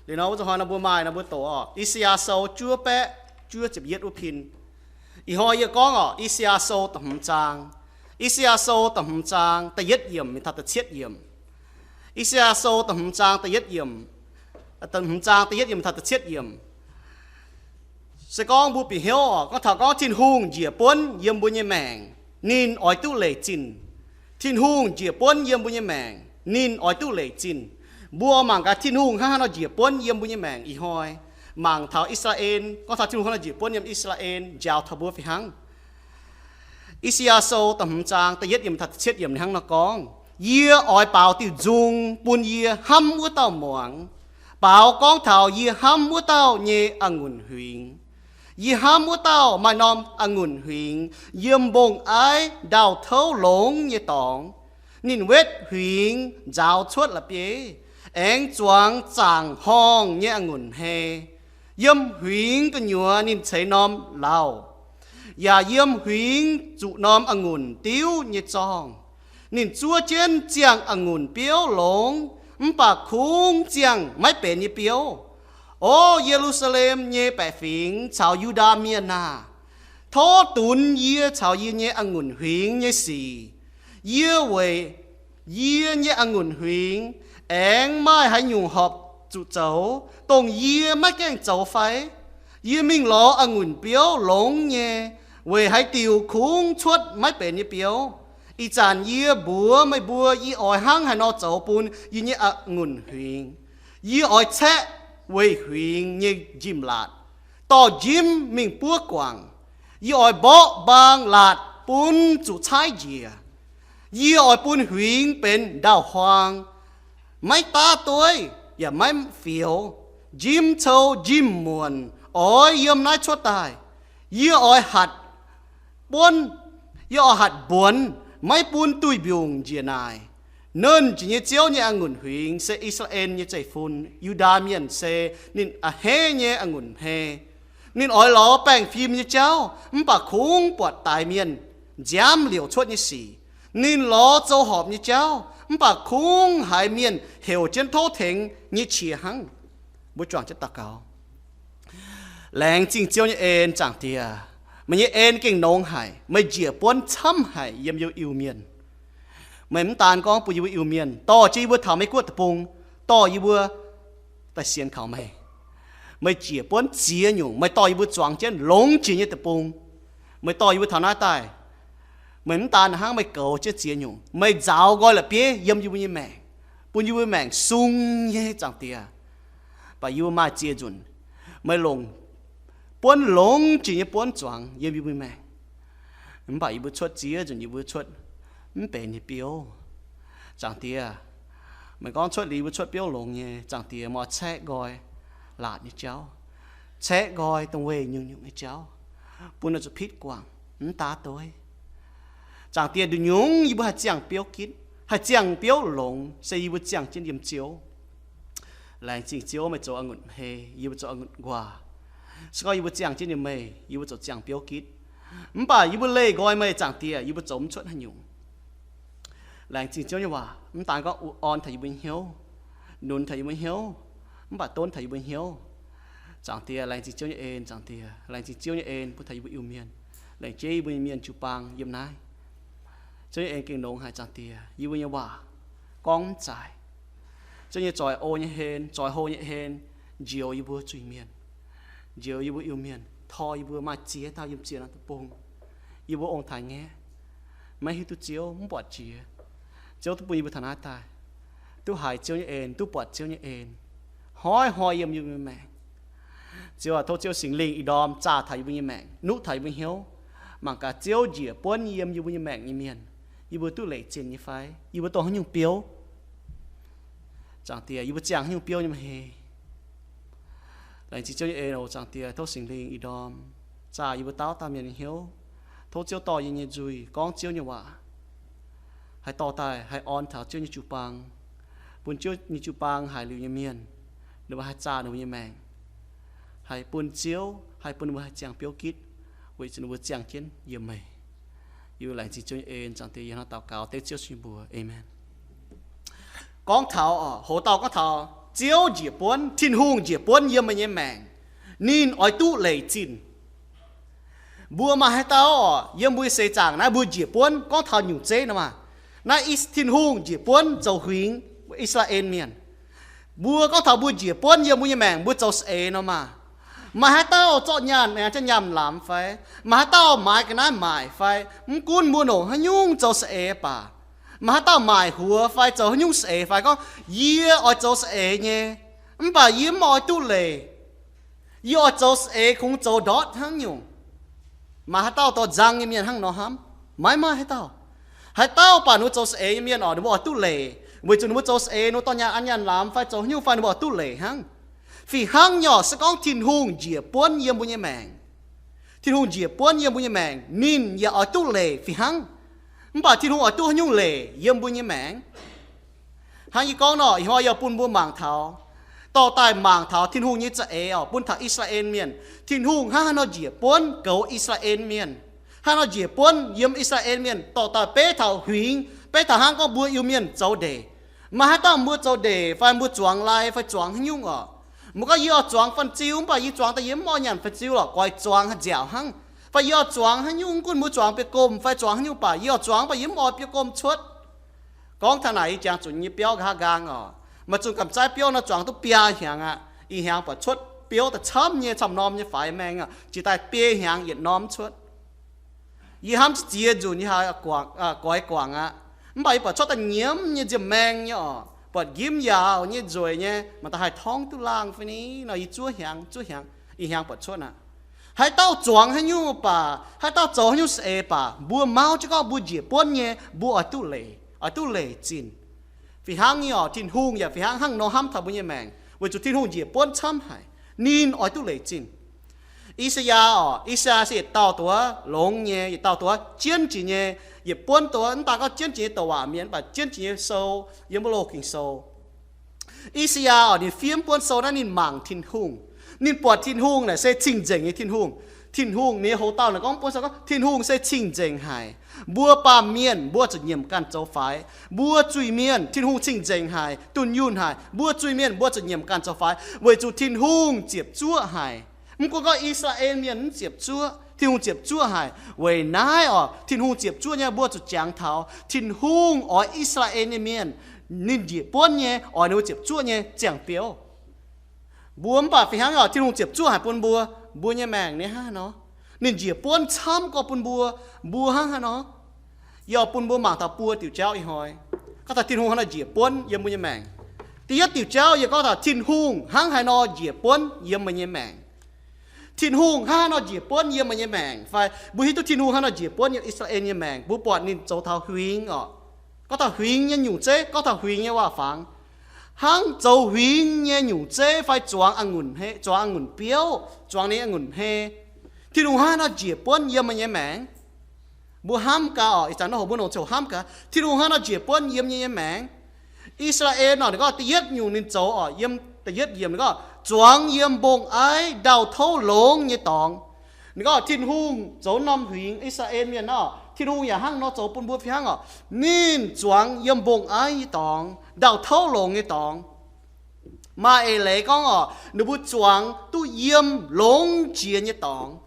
Liuz nor wuov zanc hnoi nor mbuo maaih nor mbuo doqc oc, I^saa^yaa Sou juov baeqv juov ziepc yietv wuov pin. Ih hnoi yie gorngv oc, I^saa^yaa Sou da'hmz zaang. I^saa^yaa Sou da'hmz zaang da'yietv yiemc mingh taux da'cietv yiemc. I^saa^yaa Sou da'hmz zaang da'yietv yiemc, da'hmz zaang da'yietv yiemc mingh taux da'cietv yiemc. Se gorngv mbuo bieqc hnyouv oc, gorngv taux gorngv Tin-Hungh njiec buonv yiem mbuo nyei maengc, ninh oix duqv leic zinh. Tin-Hungh njiec buonv yiem mbuo nyei maengc, ninh oix duqv leic zinh. Mbuo mangc gaax Tin-Hungh hnangv haaix nor njiec buonv yiem mbuo nyei maengc ih hnoi. Mangc taux I^saa^laa^en, gorngv taux Tin-Hungh hnangv haaix nor njiec buonv yiem I^saa^laa^en, njaaux taux mbuo fih hnangv. I^saa^yaa Sou da'hmz zaang da'yietv yiemc taux da'cietv yiemc hnangv nor gorngv, Yie oix baaux diuh nzung bun yie hnamv wuov dauh muangx, baaux gorngv taux yie hnamv wuov dauh nyei a'ngunc huingx. Yie hnamv wuov dauh maaih norm a'ngunc huingx yiem mbong-aiv ndau-touv longx nyei dorngx. Ninh wetv huingx nzaaux cuotv la'bieiv, aengx zuangx zaangc horngh nyei a'ngunc hmei. Yiem huingx gu'nyuoz ninh ceix norm lauh, yaac yiem huingx zuqc norm a'ngunc diuv nyei zorngh. Ninh zuov jienv ziangh a'ngunc biouv longx, mv baac kungx ziangh maiv benx nyei biouv. O Ye^lu^saa^lem nyei baeqc fingx caux Yu^ndaa Mienh aah! Tov dunx yie caux yie nyei a'ngunc huingx nyei sic. Yie weic yie nyei a'ngunc huingx aengx maaih haaix nyungc horpc zuqc zoux, dongh yie maiv gaengh zoux fai? Yie mingh lorz a'ngunc biouv longx nyei, weic haaix diuc kungx cuotv maiv benx nyei biouv? Ih zanc yie mbuox meih mbuo, yie oix hnangv haaix nor zoux bun yie nyei a'ngunc huingx. Yie oix caeqv weih huingx nyei njimv-laatc, dorh njimv mingh buov guangc. Yie oix mborqv mbaang laatc bun zuqc caaiv njiec. Yie oix bun huingx benx ndau-huaang, maiv daav dueiv yaac maiv fioux. Njimv cou njimv muonc oix yiem naaiv cuotv daaih. Yie oix hatc buonv, yie oix hatc mbuonx, maiv bun duih mbiungc njiec naaic. Nernh Jiex nyei Ziouv nyei a'ngunc huingx se I^saa^laa^en nyei zeiv-fun. Yu^ndaa Mienh se ninh a'hneiv nyei a'ngunc hmei. Ninh oix lorz baengh fim nyei jauv, mv baac kungx buatc daix mienh nziaamv liouc cuotv nyei sic. Ninh lorz zoux horpc nyei jauv, mv baac kungx haiz mienh heuc jienv tov tengx nyei qiex hnangv. Mbuo juangc jienv daux gaux. Laengz zingh Ziouv nyei en, Zaangc Diex. Meih nyei en gengh nongx haic. Meih njiec buonv camv haic yiem yie mbuo Iu-Mienh. Meih mv daan gorngv bun yie mbuo Iu-Mienh, dorh jienv yie mbuo taux Meiv Guoqv deic-bung, dorh yie mbuo daaih sienx kaux meih. Meih njiec buonv ziex nyungc, meih dorh yie mbuo zuangx jienv longx jiex nyei deic-bung. Meih dorh yie mbuo taux naaiv daaih, meih mv daan hnangv, meih goux jienv ziex nyungc, meih nzaaux nqoi la'bieiv yiem yie mbuo nyei maengc, bun yie mbuo maengc sung nyei, Zaangc Diex. Mv baac yie mbuo maaih ziex nzunc, meih longc buonv longx jiex nyei buonv zuangx yiem yie mbuo maengc. Mv baac yie mbuo cuotv ziex nzunc yie mbuo cuotv mv benx nyei biouv. Zaangc Diex, meih gorngv cuotv liuz yie mbuo cuotv biouv longx nyei, Zaangc Diex, meih oix caeqv nqoi laatc nyei jauv, caeqv nqoi dongh weih nyungc-nyungc nyei jauv, bun oix zuqc pitv guangc, mv daav dueiv. Zaangc Diex, nduqc nyungc yie mbuo haih ziangh biouv gitv, haih ziangh biouv longx, se yie mbuo ziangh jienv yiem Ziouv. Laengz zingh Ziouv, meih zoux a'ngunc hmei, yie mbuo zoux a'ngunc nquaah. Se gorngv yie mbuo ziangh jienv yiem meih, yie mbuo ziouc ziangh biouv gitv. Mv baac yie mbuo leih nqoi meih, Zaangc Diex, yie mbuo zoux mv cuotv haaix nyungc. Laengz zingh Ziouv nyei waac, mv daan gorngv orn taux yie mbuo nyei hnyouv, nunz taux yie mbuo nyei hnyouv, mv baac donv taux yie mbuo nyei hnyouv. Zaangc Diex, laengz zingh Ziouv nyei en, Zaangc Diex, laengz zingh Ziouv nyei en bun taux yie mbuo Iu-Mienh, laengz jeiv yie mbuo nyei mienh jiu-baang yiem naaiv. Ziouv nyei en gengh longx haic, Zaangc Diex, yie mbuo nyei waac gorngv mv zaaix. Ziouv nyei zoix o nyei hlen, zoix hlo nyei hlen, njoux yie mbuo zuiz-mienh, njoux yie mbuo Iu-Mienh, tor yie mbuo maaih ziex dauh yiem ziex norm deic-bung. Yie mbuo ong-taaix-ngaeqv, maiv hiuv duqv Ziouv, mv buatc jiex. Ziouv duqv bun yie mbuo taux naaiv daaih, duqv haiz Ziouv nyei en, duqv buatc Ziouv nyei en, hnoi-hnoi yiem yie mbuo nyei maengc. Ziouv aac, tov Ziouv Singx Lingh ih ndorm zaah taux yie mbuo nyei maengc, nuqv taux yie mbuo hnyouv, mangc gaax Ziouv njiec buonv yiem yie mbuo nyei maengc nyei mienh, yie mbuo duqv leic zinh nyei fai? Yie mbuo dongh haaix nyungc biouv? Zaangc Diex, yie mbuo ziangh haaix nyungc biouv nyei maah hei? Laengz zingh Ziouv nyei en oc. Zaangc Diex, tov Singx Lingh ih ndorm zaah yie mbuo dauh dauh mienh nyei hnyouv. Tov Ziouv dorh yie nyei nzuih gorngv Ziouv nyei waac, haih dorh daaih, haih orn taux Ziouv nyei jiu-baang, bun Ziouv nyei jiu-baang haiz liuz nyei mienh, ninh mbuo haih zaah ninh mbuo nyei maengc, haih bun Ziouv, haih bun ninh mbuo haih ziangh biouv gitv, weic zuqc ninh mbuo ziangh jienv yiem meih. Yie laengz zingh Ziouv nyei en, Zaangc Diex, yie hnangv daux gaux dengv Ziouv nyei mbuox. Aamen. Gorngv taux, hoz dauh gorngv taux Ziouv njiec buonv, Tin-Hungh njiec buonv yiem meih nyei maengc, ninh oix duqv leic zinh. Mbuo maaih haaix dauh oc, yiem mbuo seix zaangc naaiv mbuo njiec buonv gorngv taux nyungc zeiv nor maah. Naaiv Tin-Hungh njiec buonv zoux huingx I^saa^laa^en Mienh. Mbuo gorngv taux mbuo njiec buonv yiem mbuo nyei maengc mbuo zoux saeng-eix nor maah. Maaih haaix dauh zorqv nyaanh aengx ziangh nyaanh lamz fai, maaih haaix dauh maaiz ga'naaiv maaic fai, mv gunv mbuo longc haaix nyungc zoux saeng-eix baac, maaih haaix dauh maaic huox fai zoux haaix nyungc saeng-eix fai gorngv, yie oix zoux saeng-eix nyei, mv baac yie mv oix duqv leic. Yie oix zoux saeng-eix kungx zoux ndortv hnangv nyungc. Maaih haaix dauh dorh nzang nyei mienh hnangv nor hnamv? Maiv maaih haaix dauh. Haaix dauh baac ninh mbuo zoux saeng-eix nyei mienh oc, ninh mbuo oix duqv leic, weic zuqc ninh mbuo zoux saeng-eix ninh mbuo dorh nyaanh an nyaanh lamz fai zoux haaix nyungc fai ninh mbuo oix duqv leic hnangv. Fih hnangv nyei oc, se gorngv Tin-Hungh njiec buonv yiem mbuo nyei maengc, Tin-Hungh njiec buonv yiem mbuo nyei maengc, ninh yaac oix duqv leic fih hnangv. Mv baac Tin-Hungh oix duqv haaix nyungc leic yiem mbuo nyei maengc? Hnangv yie gorngv nor, ih hnoi yie bun mbuo mangc taux, dorh daaih mangc taux Tin-Hungh nyei za'eix oc, bun taux I^saa^laa^en Mienh. Tin-Hungh hnangv haaix nor njiec buonv goux I^saa^laa^en Mienh, hnangv haaix nor njiec buonv yiem I^saa^laa^en Mienh dorh daaih beiv taux huingx, beiv taux hnangv gorngv mbuo Iu-Mienh zoux ndeic. Maaih haaix dauh mbuo zoux ndeic fai mbuo zuangx lai fai zuangx haaix nyungc oc, mbuo gorngv, yie oix zuangx fan-ziu, mv baac yie zuangx daaih yie mv oix nyanc fan-ziu lorqc, goix zuangx haaix nziaauc hnangv. Fai yie oix zuangx haaix nyungc, mv gunv mbuo zuangx biouv-gomh fai zuangx haaix nyungc baac yie oix zuangx, mv baac yie mv oix biouv-gomh cuotv. Gorngv taux naaic yie jangx zuqc nyei biauv nqa'haav nqaang oc, maaih zunc gamh zaiv biouv nor zuangx duqv biaa hnyangx aqv, ih hnyangx buatc cuotv biouv daaih camv nyei, camv norm nyei faix maeng aqv, jiex daaih biei hnyangx yietc norm cuotv. Yie hnamv ziex nzunc yie haiz goix guangc aqv, mv baac yie buatc cuotv daaih nyiemv nyei nziemh maeng nyei oc, buatc njimv yaauc nyei nzueic nyei, mangc daaih haih torngv duqv laangh fai ni nor, yie zuov hnyangx, zuov hnyangx, ih hnyangx buatc cuotv aqv. Haaix dauh zuangx haaix nyungc baac, haaix dauh zoux haaix nyungc saeng-eix baac, mbuo mauv jienv gorngv mbuo njiec buonv nyei, mbuo oix duqv leic, oix duqv leic zinh. Fih hnangv nyei oc, Tin-Hungh yaac fih hnangv hnangv nor hnamv taux mbuo nyei maengc, weic zuqc Tin-Hungh njiec buonv camv haic, ninh oix duqv leic zinh. I^saa^yaa oc, I^saa^yaa se yietc dauh duqv longx nyei, yietc dauh duqv jienv jiex nyei, yietc buonv duqv, mv daaih gorngv jienv jiex nyei douc waac mienh, mv baac jienv jiex nyei sou yiem wuov loz Ging-Sou. I^saa^yaa oc, ninh fiev buonv sou naaiv ninh mangc Tin-Hungh. Ninh buatc Tin-Hungh naaic se cing-nzengc nyei Tin-Hungh. Tin-Hungh, ninh nyei houx dauh naaic gorngv buonv sou gorngv Tin-Hungh se cing-nzengc haic. Mbuo baamh mienh mbuo zuqc nyiemc ganh zoux faix. Mbuo zuiz-mienh Tin-Hungh cing-nzengc haic, dunh yunh haic. Mbuo zuiz-mienh mbuo zuqc nyiemc ganh zoux faix weic zuqc Tin-Hungh ziepc zuoqv haic. Mv gunv gorngv I^saa^laa^en Mienh mv ziepc zuoqv, Tin-Hungh ziepc zuoqv haic. Weic naaiv oc, Tin-Hungh ziepc zuoqv nyei, mbuo zuqc jangx taux Tin-Hungh oix I^saa^laa^en nyei mienh, ninh njiec buonv nyei, oix ninh mbuo ziepc zuoqv nyei ziangh biouv. Mbuo mv baac fih hnangv oc, Tin-Hungh ziepc zuoqv haic bun mbuo, mbuo nyei maengc ninh hnangv haaix nor? Ninh njiec buonv camv gorx bun mbuo, mbuo hnangv haaix nor? Yie oix bun mbuo mangc taux buo diuc jauv ih hnoi, gorngv taux Tin-Hungh hnangv haaix nor njiec buonv yiem mbuo nyei maengc. Da'yietv diuc jauv yie gorngv taux Tin-Hungh hnangv haaix nor njiec buonv yiem meih nyei maengc. Tin-Hungh hnangv haaix nor njiec buonv yiem meih nyei maengc fai mbuo hiuv duqv Tin-Hungh hnangv haaix nor njiec buonv yiem I^saa^laa^en nyei maengc, mbuo buatc ninh zoux taux huingx oc. Gorngv taux huingx nyei nyungc zeiv, gorngv taux huingx nyei waac-fangx, hnangv zoux huingx nyei nyungc zeiv fai zuangx a'ngunc hei, zuangx a'ngunc biouv, zuangx ninh a'ngunc hei. Tin-Hungh hnangv haaix nor njiec buonv yiem meih nyei maengc? Mbuo hnamv gaax oc, ih zanc nor hoc mbuo longc ziouc hnamv gaax, Tin-Hungh hnangv haaix nor njiec buonv yiem yie nyei maengc? I^saa^laa^en oc, ninh gorngv da'yietv nyungc ninh zoux oc, yiem da'yietv yiemc ninh gorngv, zuangx yiem mbong-aiv ndau-touv longx nyei dorngx. Ninh gorngv Tin-Hungh zoux norm huingx, I^saa^laa^en Mienh nor, Tin-Hungh yaac hnangv nor zoux bun mbuo fih hnangv oc. Ninh zuangx yiem mbong-aiv nyei dorngx, ndau-touv longx nyei dorngx. Maaih eix leiz gorngv oc, ninh mbuo zuangx duqv yiem longx jiex nyei dorngx.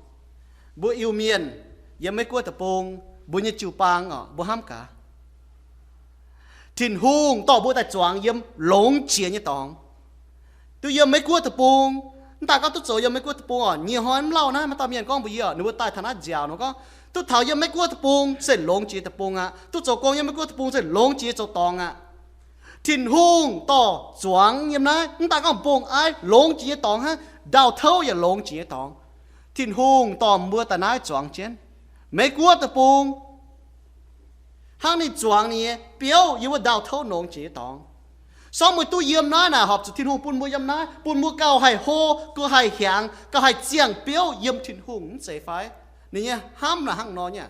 Mbuo Iu-Mienh yiem Meiv-Guoqv deic-bung, mbuo nyei jiu-baang oc, mbuo hnamv gaax, Tin-Hungh dorh mbuo daaih zuangx yiem longx jiex nyei dorngx. Duqv yiem Meiv-Guoqv deic-bung, mv daaih gorngv duqv zoux yiem Meiv-Guoqv deic-bung oc. Nyic hnoi mv lauh naaiv maaih dauh mienh gorngv mbuox yie oc, ninh mbuo daaih taux naaiv nziaauc nor gorngv, duqv taux yiem Meiv-Guoqv deic-bung se longx jiex deic-bung aqv, duqv zoux gong yiem Meiv-Guoqv deic-bung se longx jiex nyei zoux dorngx aqv. Tin-Hungh dorh zuangx yiem naaiv, mv daaih gorngv mbong-aiv longx jiex nyei dorngx hnangv, ndau-touv yaac longx jiex nyei dorngx. Tin-Hungh dorh mbuo daaih naaiv zuangx jienv Meiv-Guoqv deic-bung, hnangv ninh zuangx ninh nyei biouv yiem wuov ndau-touv longx jiex nyei dorngx. Sorng meih duqv yiem naaiv naaic horpc zuqc Tin-Hungh bun mbuo yiem naaiv, bun mbuo gauh haih hlo, gauh haih hiaangx, gauh haih ziangh biouv yiem Tin-Hungh, mv zeiz fai? Ninh nyei hnamv naaic hnangv nor nyei.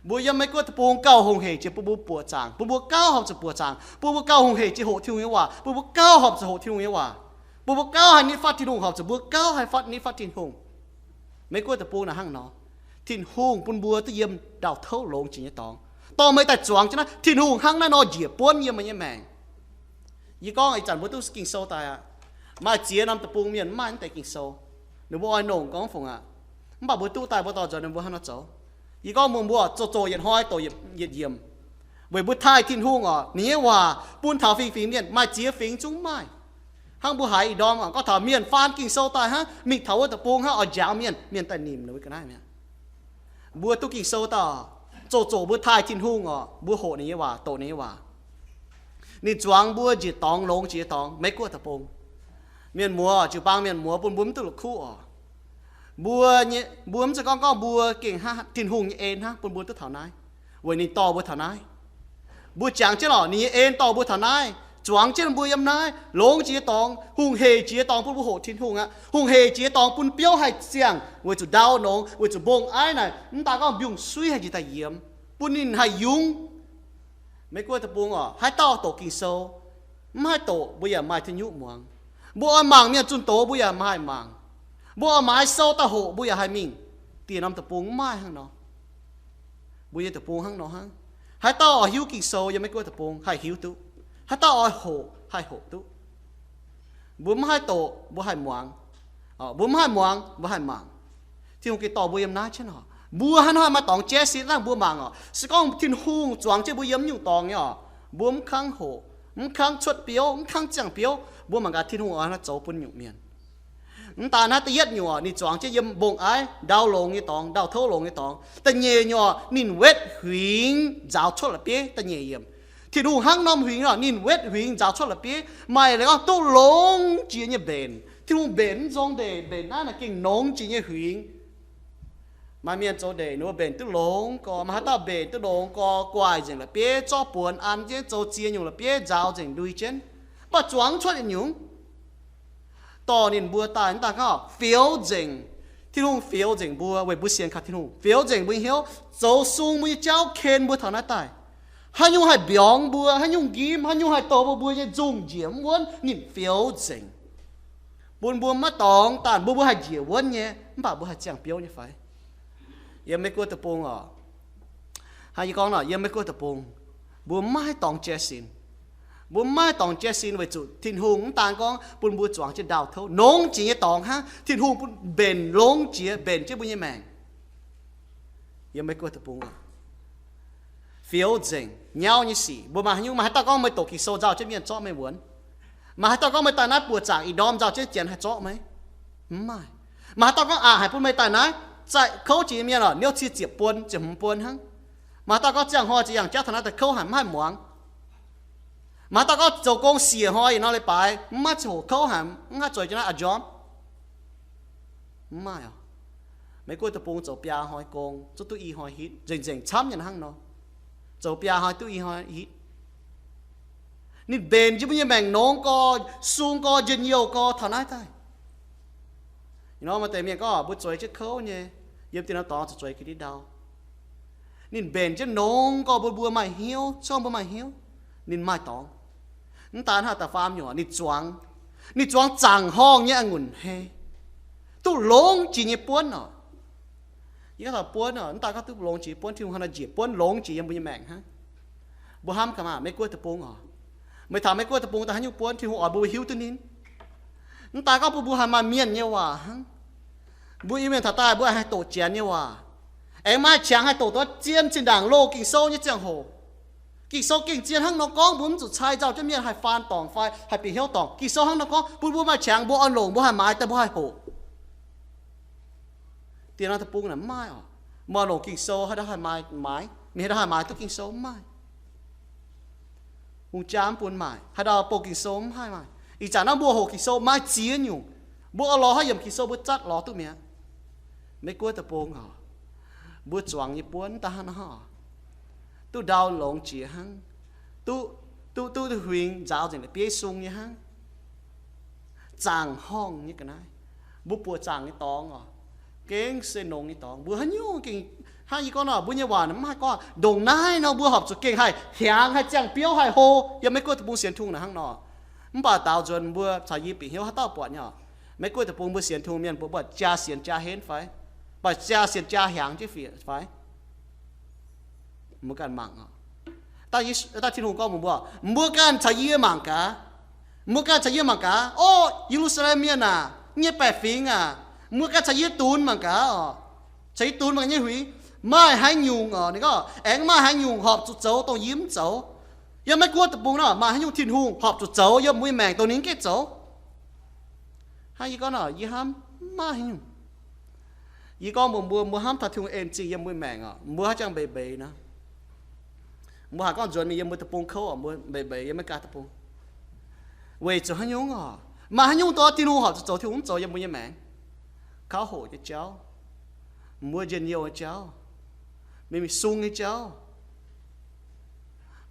Mbuo yiem Meiv-Guoqv deic-bung gauh hungh heic jiex bun mbuo buoqc zaangc, bun mbuo gauh horpc zuqc buoqc zaangc, bun mbuo gauh hungh heic jiex hoqc Tin-Hungh nyei waac, bun mbuo gauh horpc zuqc hoqc Tin-Hungh nyei waac, bun mbuo gauh haih nitv fatv Tin-Hungh, horpc zuqc mbuo gauh haih fatv nitv fatv Tin-Hungh. Meiv-Guoqv deic-bung naaic hnangv nor, Tin-Hungh bun mbuo duqv yiem ndau-touv longx jiex nyei dorngx. Dorh meih daaih zuangx jienv naaiv, Tin-Hungh hnangv naaiv nor njiec buonv yiem meih nyei maengc. Yie gorngv ih zanc mbuo duqv Ging-Sou daaih aqv. Maaih ziex norm deic-bung mienh mv maaih naaiv deix Ging-Sou. Ninh mbuo oix nongc gorngv fungc aqv. Mv baac mbuo duqv daaih mbuo dorh nzuonx ninh mbuo hnangv nor zoux. Yie gorngv mbuo, mbuo zoux zoqc yietc hnoi doqc yietc yiemc, weic mbuo taaih Tin-Hungh oc. Ninh nyei waac bun taux fingx fingx mienh, maaih ziex fingx zungv maaih. Hnangv mbuo haiz ih ndorm gorngv taux mienh faan Ging-Sou daaih hnangv, mingh taux wuov deic-bung hnangv, oix njaaux mienh, mienh daaih nimc ninh mbuo ga'naaiv mi'aqv. Mbuo duqv Ging-Sou daaih, zoqc zoqc mbuo taaih Tin-Hungh oc, mbuo hoqc ninh nyei waac, doqc ninh nyei waac. Ninh zuangx mbuo njiec dorngx longx jiex dorngx, Meiv-Guoqv deic-bung. Mienh muoz, jiu-baang mienh muoz bun mbuo mv duqv la'kuqv oc. Mbuo, mbuo mv zeiz gorngv gorngv mbuo gengh hnangv Tin-Hungh nyei en hnangv bun mbuo duqv taux naaiv, weic ninh dorh mbuo taux naaiv. Mbuo jangx jienv lorqc, ninh nyei en dorh mbuo taux naaiv, zuangx jienv mbuo yiem naaiv longx jiex dorngx, hungh hec jiex dorngx bun mbuo hoqc Tin-Hungh aqv. Hungh hec jiex dorngx bun biouv haih ziangh, weic zuqc ndau nongx, weic zuqc mbong aiv naaic, mv daan gorngv mbiungc-suiv haih njiec daaih yiemx, bun ninh haih yungz. Meiv-Guoqv deic-bung oc, haaix dauh doqc Ging-Sou, mv haih doqc mbuo yaac maaih tiuv nyuqv muangx. Mbuo oix mangc mienh zunh doz mbuo yaac maaih mangc. Mbuo oix maaiz sou daaih hoqc mbuo yaac haih mingh. Dieh norm deic-bung mv maaih hnangv nor. Mbuo nyei deic-bung hnangv nor hnangv. Haaix dauh oix hiuv Ging-Sou yiem Meiv-Guoqv deic-bung haih hiuv duqv. Haaix dauh oix hoqc haih hoqc duqv. Mbuo mv haih doqc mbuo haih muangx. Mbuo mv haih muangx mbuo haih mangc. Tin-Hungh gengh dorh mbuo yiem naaiv jienv oc. Mbuo hnangv haaix maaih dorngx jaiv sin dangh mbuo mangc oc. Se gorngv Tin-Hungh zuangx jienv mbuo yiem nyungc dorngx nyei oc, mbuo mv kangv hoqc, mv kangv cuotv biouv, mv kangv ziangh biouv, mbuo mangc gaax Tin-Hungh oix hnangv nor zoux bun nyungc mienh. Mv daan naaiv da'yietv nyungc oc, ninh zuangx jienv yiem mbong aiv ndau longx nyei dorngx, ndau touv longx nyei dorngx. Da'nyeic nyungc oc, ninh wetv huingx nzaaux cuotv la'bieiv. Da'nyeic yiemc, Tin-Hungh hnangv norm huingx oc, ninh wetv huingx nzaaux cuotv la'bieiv. Maaih leiz gorngv duqv longx jiex nyei mbenc. Tin-Hungh mbenc mv nzong ndeic, mbenc naaiv naaic gengh nongx jiex nyei huingx. Maaih mienh zoux ndeic ninh mbuo mbenc duqv longx gorx, maaih haaix dauh mbenc duqv longx gorx, guaaic nzengc la'bieiv, zorqv buonx an jienv, zoux ziex nyungc la'bieiv nzaaux nzengc ndui jienv, mv baac zuangx cuotv yietc nyungc. Dorh ninh mbuo daaih mv daan gorngv fioux nzengc. Tin-Hungh fioux nzengc mbuo weic mbuo sienx kaux Tin-Hungh, fioux nzengc mbuo nyei hnyouv, zoux sung mbuo nyei jauv, ken mbuo taux naaiv daaih. Haaix nyungc haih mbiorngz mbuo, haaix nyungc nqimv, haaix nyungc haih douh mbuo, mbuo nyei nzungh njiec mv wuonv, ninh fioux nzengc, bun mbuo maiv dorngx daaih, mbuo mbuo haih njiec wuonv nyei, mv baac mbuo haih ziangh biouv nyei fai? Yiem Meiv-Guoqv deic-bung oc, hnangv yie gorngv nor, yiem Meiv-Guoqv deic-bung, mbuo maiv dorngx jaiv sin. Mbuo maiv dorngx jaiv sin weic zuqc Tin-Hungh mv daan gorngv bun mbuo zuangx jienv ndau-touv nongx jiex nyei dorngx hnangv, Tin-Hungh bun mbenc longx jiex, mbenc jienv mbuo nyei maengc. Yiem Meiv-Guoqv deic-bung oc, fioux nzengc nyauv nyei sic. Mbuo maaih haaix nyungc, maaih haaix dauh gorngv meih doqc Ging-Sou nzauh jienv mienh zorqv meih wuonx? Maaih haaix dauh gorngv meih daaih naaiv buoqc zaangc ih ndorm nzauh jienv janx haih zorqv meih? Mv maaih. Maaih haaix dauh gorngv aqc haic bun meih daaih naaiv, zaih kouv jiex nyei mienh oc, niouv cie ziepc buon, ziepc hmz buon hnangv. Maaih haaix dauh gorngv ziangh hnoi ziex yangh jauv taux naaiv daaih kouv haic, mv haih muangx. Maaih haaix dauh gorngv zoux gong siec hnoi yietc norm leiz-baaix mv maaih ziangh hoc kouv haic, mv haih zueiz jienv naaiv a'njormv. Mv maaih oc. Meiv-Guoqv deic-bung zoux biaa hnoi gong, zungv duqv i hnoi hitv, nzengc nzengc camv nyei hnangv nor. Zoux biaa hnoi duqv i hnoi hitv. Ninh mbenc jienv mbuo nyei maengc nongx gorx, sung gorx, njien-youh gorx taux naaiv daaih. Ih hnoi maaih deix mienh gorngv mbuo zueiz jienv kouv nyei, yiem dien norm dorngx zuqc zueiz ga'ndiev ndau. Ninh mbenc jienv nongx gorx bun mbuo maaih hnyouv, se gorngv mbuo maaih hnyouv, ninh maaih dorngx. Mv daan hnangv, da'faam nyungc ninh zuangx, ninh zuangx zaangc horngh nyei a'ngunc hei, duqv longx jiex nyei buonv oc. Yie gorngv taux buonv oc, mv daan gorngv duqv longx jiex buonv, Tin-Hungh hnangv naaiv njiec buonv longx jiex yiem mbuo nyei maengc hnangv. Mbuo hnamv gaax maah, Meiv-Guoqv deic-bung oc. Meih taux Meiv-Guoqv deic-bung daaih haaix nyungc buonv Tin-Hungh oix mbuo hiuv duqv ninh? Mv daan gorngv bun mbuo haih maaih mienh nyei waac hnangv. Mbuo Iu-Mienh taux daaih mbuo haih doqc Janx nyei waac, aengx maaih qangx haih doqc duqv zien zinh ndaangc loz Ging-Sou nyei ziangh hoc. Ging-Sou gengh zien hnangv nor gorngv, mbuo mv zuqc cai nzauh jienv mienh haih faan dorngc fai haih bieqc hnyouv dorngc. Ging-Sou hnangv nor gorngv bun mbuo maaih qangx, mbuo oix longc mbuo haih maaiz daaih mbuo haih hoqc. Diex norm deic-bung naaic mv maaih oc. Meih oix longc Ging-Sou haaix ndau haih maaiz, maaiz, mienh haaix ndau haih maaiz duqv Ging-Sou, mv maaih. Hungh jaa mv bun maaic, haaix ndau bou Ging-Sou mv haih maaic. Ih zanc naaiv mbuo hoqc Ging-Sou maaih ziex nyungc. Mbuo oix lorz haaix yiemc Ging-Sou mbuo zatv lorz duqv mi'aqv. Meiv-Guoqv deic-bung oc, mbuo zuangx nyei buonv daaih hnangv nor oc, duqv ndau longx jiex hnangv, duqv, duqv, duqv huingx nzaaux nzengc la'bieiv sung nyei hnangv, zaangc horngh nyei ga'naaiv. Mbuo buoqc zaangc nyei dorngx oc, gengh se nongx nyei dorngx. Mbuo haaix nyungc gengh, hnangv yie gorngv nor, mbuo nyei waac mv haih gorngv ndongc naaiv nor mbuo horpc zuqc gengh haih hiaangx, haih ziangh biouv, haih hlo. Yiem Meiv-Guoqv deic-bung sienx Tin-Hungh naaic hnangv nor. Mv baac daaux nzuonx mbuo caux yie bieqc hnyouv haaix dauh buatc nyei oc. Meiv-Guoqv deic-bung mbuo sienx Tin-Hungh mienh mbuo buatc jaa sienx jaa henv fai? Buatc jaa sienx jaa hiaangx jienv fai? Mbuo ganh mangc oc. Daaih Yesu, daaih Tin-Hungh gorngv mbuox mbuo, mbuo ganh caux yie mangc gaax. Mbuo ganh caux yie mangc gaax, O, Ye^lu^saa^lem Mienh aac, nyei baeqc fingx aac, mbuo ganh caux yie dunx mangc gaax oc. Caux yie dunx mangc gaax nyei huingx, maaih haaix nyungc oc, ninh gorngv, aengx maaih haaix nyungc horpc zuqc zoux dongh yie mv zoux. Yiem Meiv Guoqv deic-bung nor, maaih haaix nyungc Tin-Hungh horpc zuqc zoux yiem mbuo nyei maengc dongh ninh mv gaengh zoux? Hnangv yie gorngv nor, yie hnamv maiv maaih haaix nyungc. Yie gorngv mbuox mbuo, mbuo hnamv taux Tin-Hungh en zingh yiem mbuo maengc oc, mbuo haaix jangx mbeix mbeix nor. Mbuo haiz gorngv nzuonx mingh yiem mbuo deic-bung kouv oc, mbuo mbeix mbeix yiem Meiv Guoqv deic-bung. Weic zuqc haaix nyungc oc? Maaih haaix nyungc dongh Tin-Hungh horpc zuqc zoux Tin-Hungh mv zoux yiem mbuo nyei maengc? Kauv hoqc nyei jauv, mbuo njien-youh nyei jauv, mingh mingh sung nyei jauv,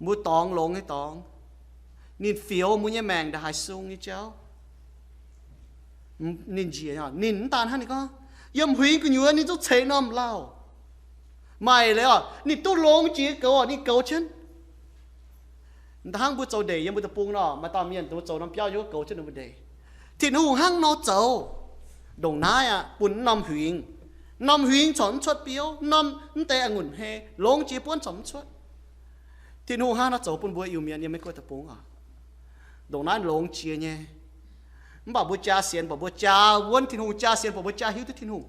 mbuo dorngx longx nyei dorngx, ninh fioux mbuo nyei maengc ndongc haaix sung nyei jauv. Ninh njiec, ninh mv daan hnangv, ninh gorngv, yiem huingx gu'nyuoz ninh zungv ceix norm lauh. Maaih leiz oc, ninh duqv longx jiex goux oc, ninh goux jienv. Hnangv mbuo zoux ndeic yiem mbuo deic-bung nor, maaih dauh mienh dongh mbuo zoux norm biauv yiem wuov goux jienv ninh mbuo ndeic. Tin-Hungh hnangv nor zoux. Ndongc naaiv aqv, bun norm huingx, norm huingx corc mv cuotv biouv, norm mv deix a'ngunc hmei longx jiex buonv corc mv cuotv. Tin-Hungh hnangv nor zoux bun mbuo Iu-Mienh yiem Meiv Guoqv deic-bung oc. Ndongc naaiv longx jiex nyei. Mv baac mbuo jaa sienx baac mbuo jaa wuonv Tin-Hungh, jaa sienx baac mbuo jaa hiuv duqv Tin-Hungh.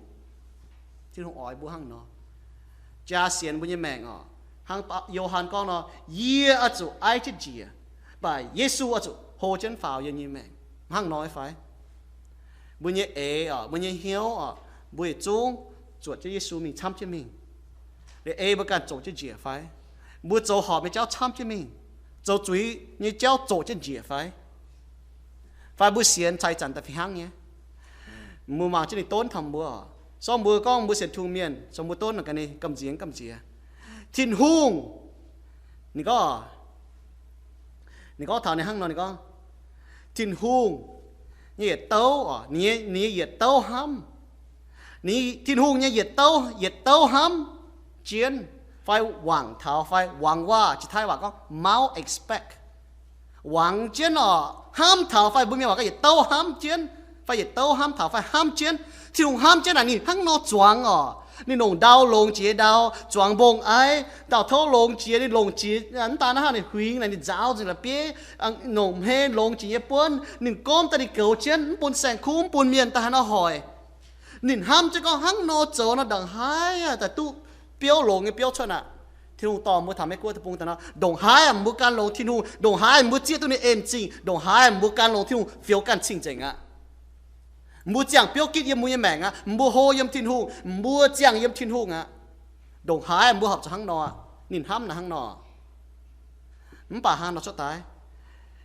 Tin-Hungh oix mbuo hnangv nor. Jaa sienx mbuo nyei maengc oc. Hnangv Yo^han gorngv nor, yie oix zuqc aiv jienv njiec, mv baac Yesu oix zuqc hlo jienv faaux yiem nyei maengc. Hnangv nor fai? Mbuo nyei eix oc, mbuo nyei hnyouv oc, mbuo yietc zungv zuotc jienv Yesu mingh camv jienv mingh. Liuz ei mbuo ganh zoqc jienv njiec fai? Mbuo zoux horpc nyei jauv camv jienv mingh, zoux zuiz nyei jauv zoqc jienv njiec fai? Fai mbuo sienx cai zanc daaih fih hnangv nyei? Mbuo mangc jienv ninh donv taux mbuo. Song mbuo gorngv mbuo sienx Tin-Hungh mienh, song mbuo donv ga'naaiv gamh nziex gamh nziex. Tin-Hungh, ninh gorngv, ninh gorngv taux ninh hnangv nor, ninh gorngv, Tin-Hungh nyei yietc douv oc, ninh nyei yietc douv hnamv. Tin-Hungh nyei yietc douv, yietc douv hnamv jienv fai wangc taux fai wangx waac, jiex Taiv waac gorngv เฝ้า expect, wangx jienv oc, hnamv taux fai mbuo mienh waac gorngv yietc douv hnamv jienv fai yietc douv hnamv taux fai hnamv jienv. Tin-Hungh hnamv jienv naaic ninh hnangv nor zuangx oc. Ninh longc ndau longx jiex ndau, zuangx mbong-aiv, dauh tov longx jiex, ninh longc jiex, mv daan naaiv hnangv, ninh huingx naaic, ninh nzaaux nzengc la'bieiv, longc hmei longx jiex nyei buonv, ninh gormx daaih ninh goux jienv, mv bun saeng-kuv, mv bun mienh daaih haaix nor hoic. Ninh hnamv jienv gorngv hnangv nor zoux nor ndongc haaix daaih duqv biouv longx nyei biouv cuotv aqv. Tin-Hungh dorh mbuo taux Meiv Guoqv deic-bung daaih nor, ndongc haaix mbuo gan longx Tin-Hungh, ndongc haaix mbuo zieqv duqv ninh en zingh, ndongc haaix mbuo gan longx Tin-Hungh fioux ganh cing-nzengc aqv. Mbuo ziangh biouv gitv yiem mbuo nyei maengc aqv. Mbuo hlo yiem Tin-Hungh, mbuo ziangh yiem Tin-Hungh aqv. Ndongc haaix mbuo horpc zuqc hnangv nor aqv. Ninh hnamv naaic hnangv nor. Mv baac hnangv nor cuotv daaih,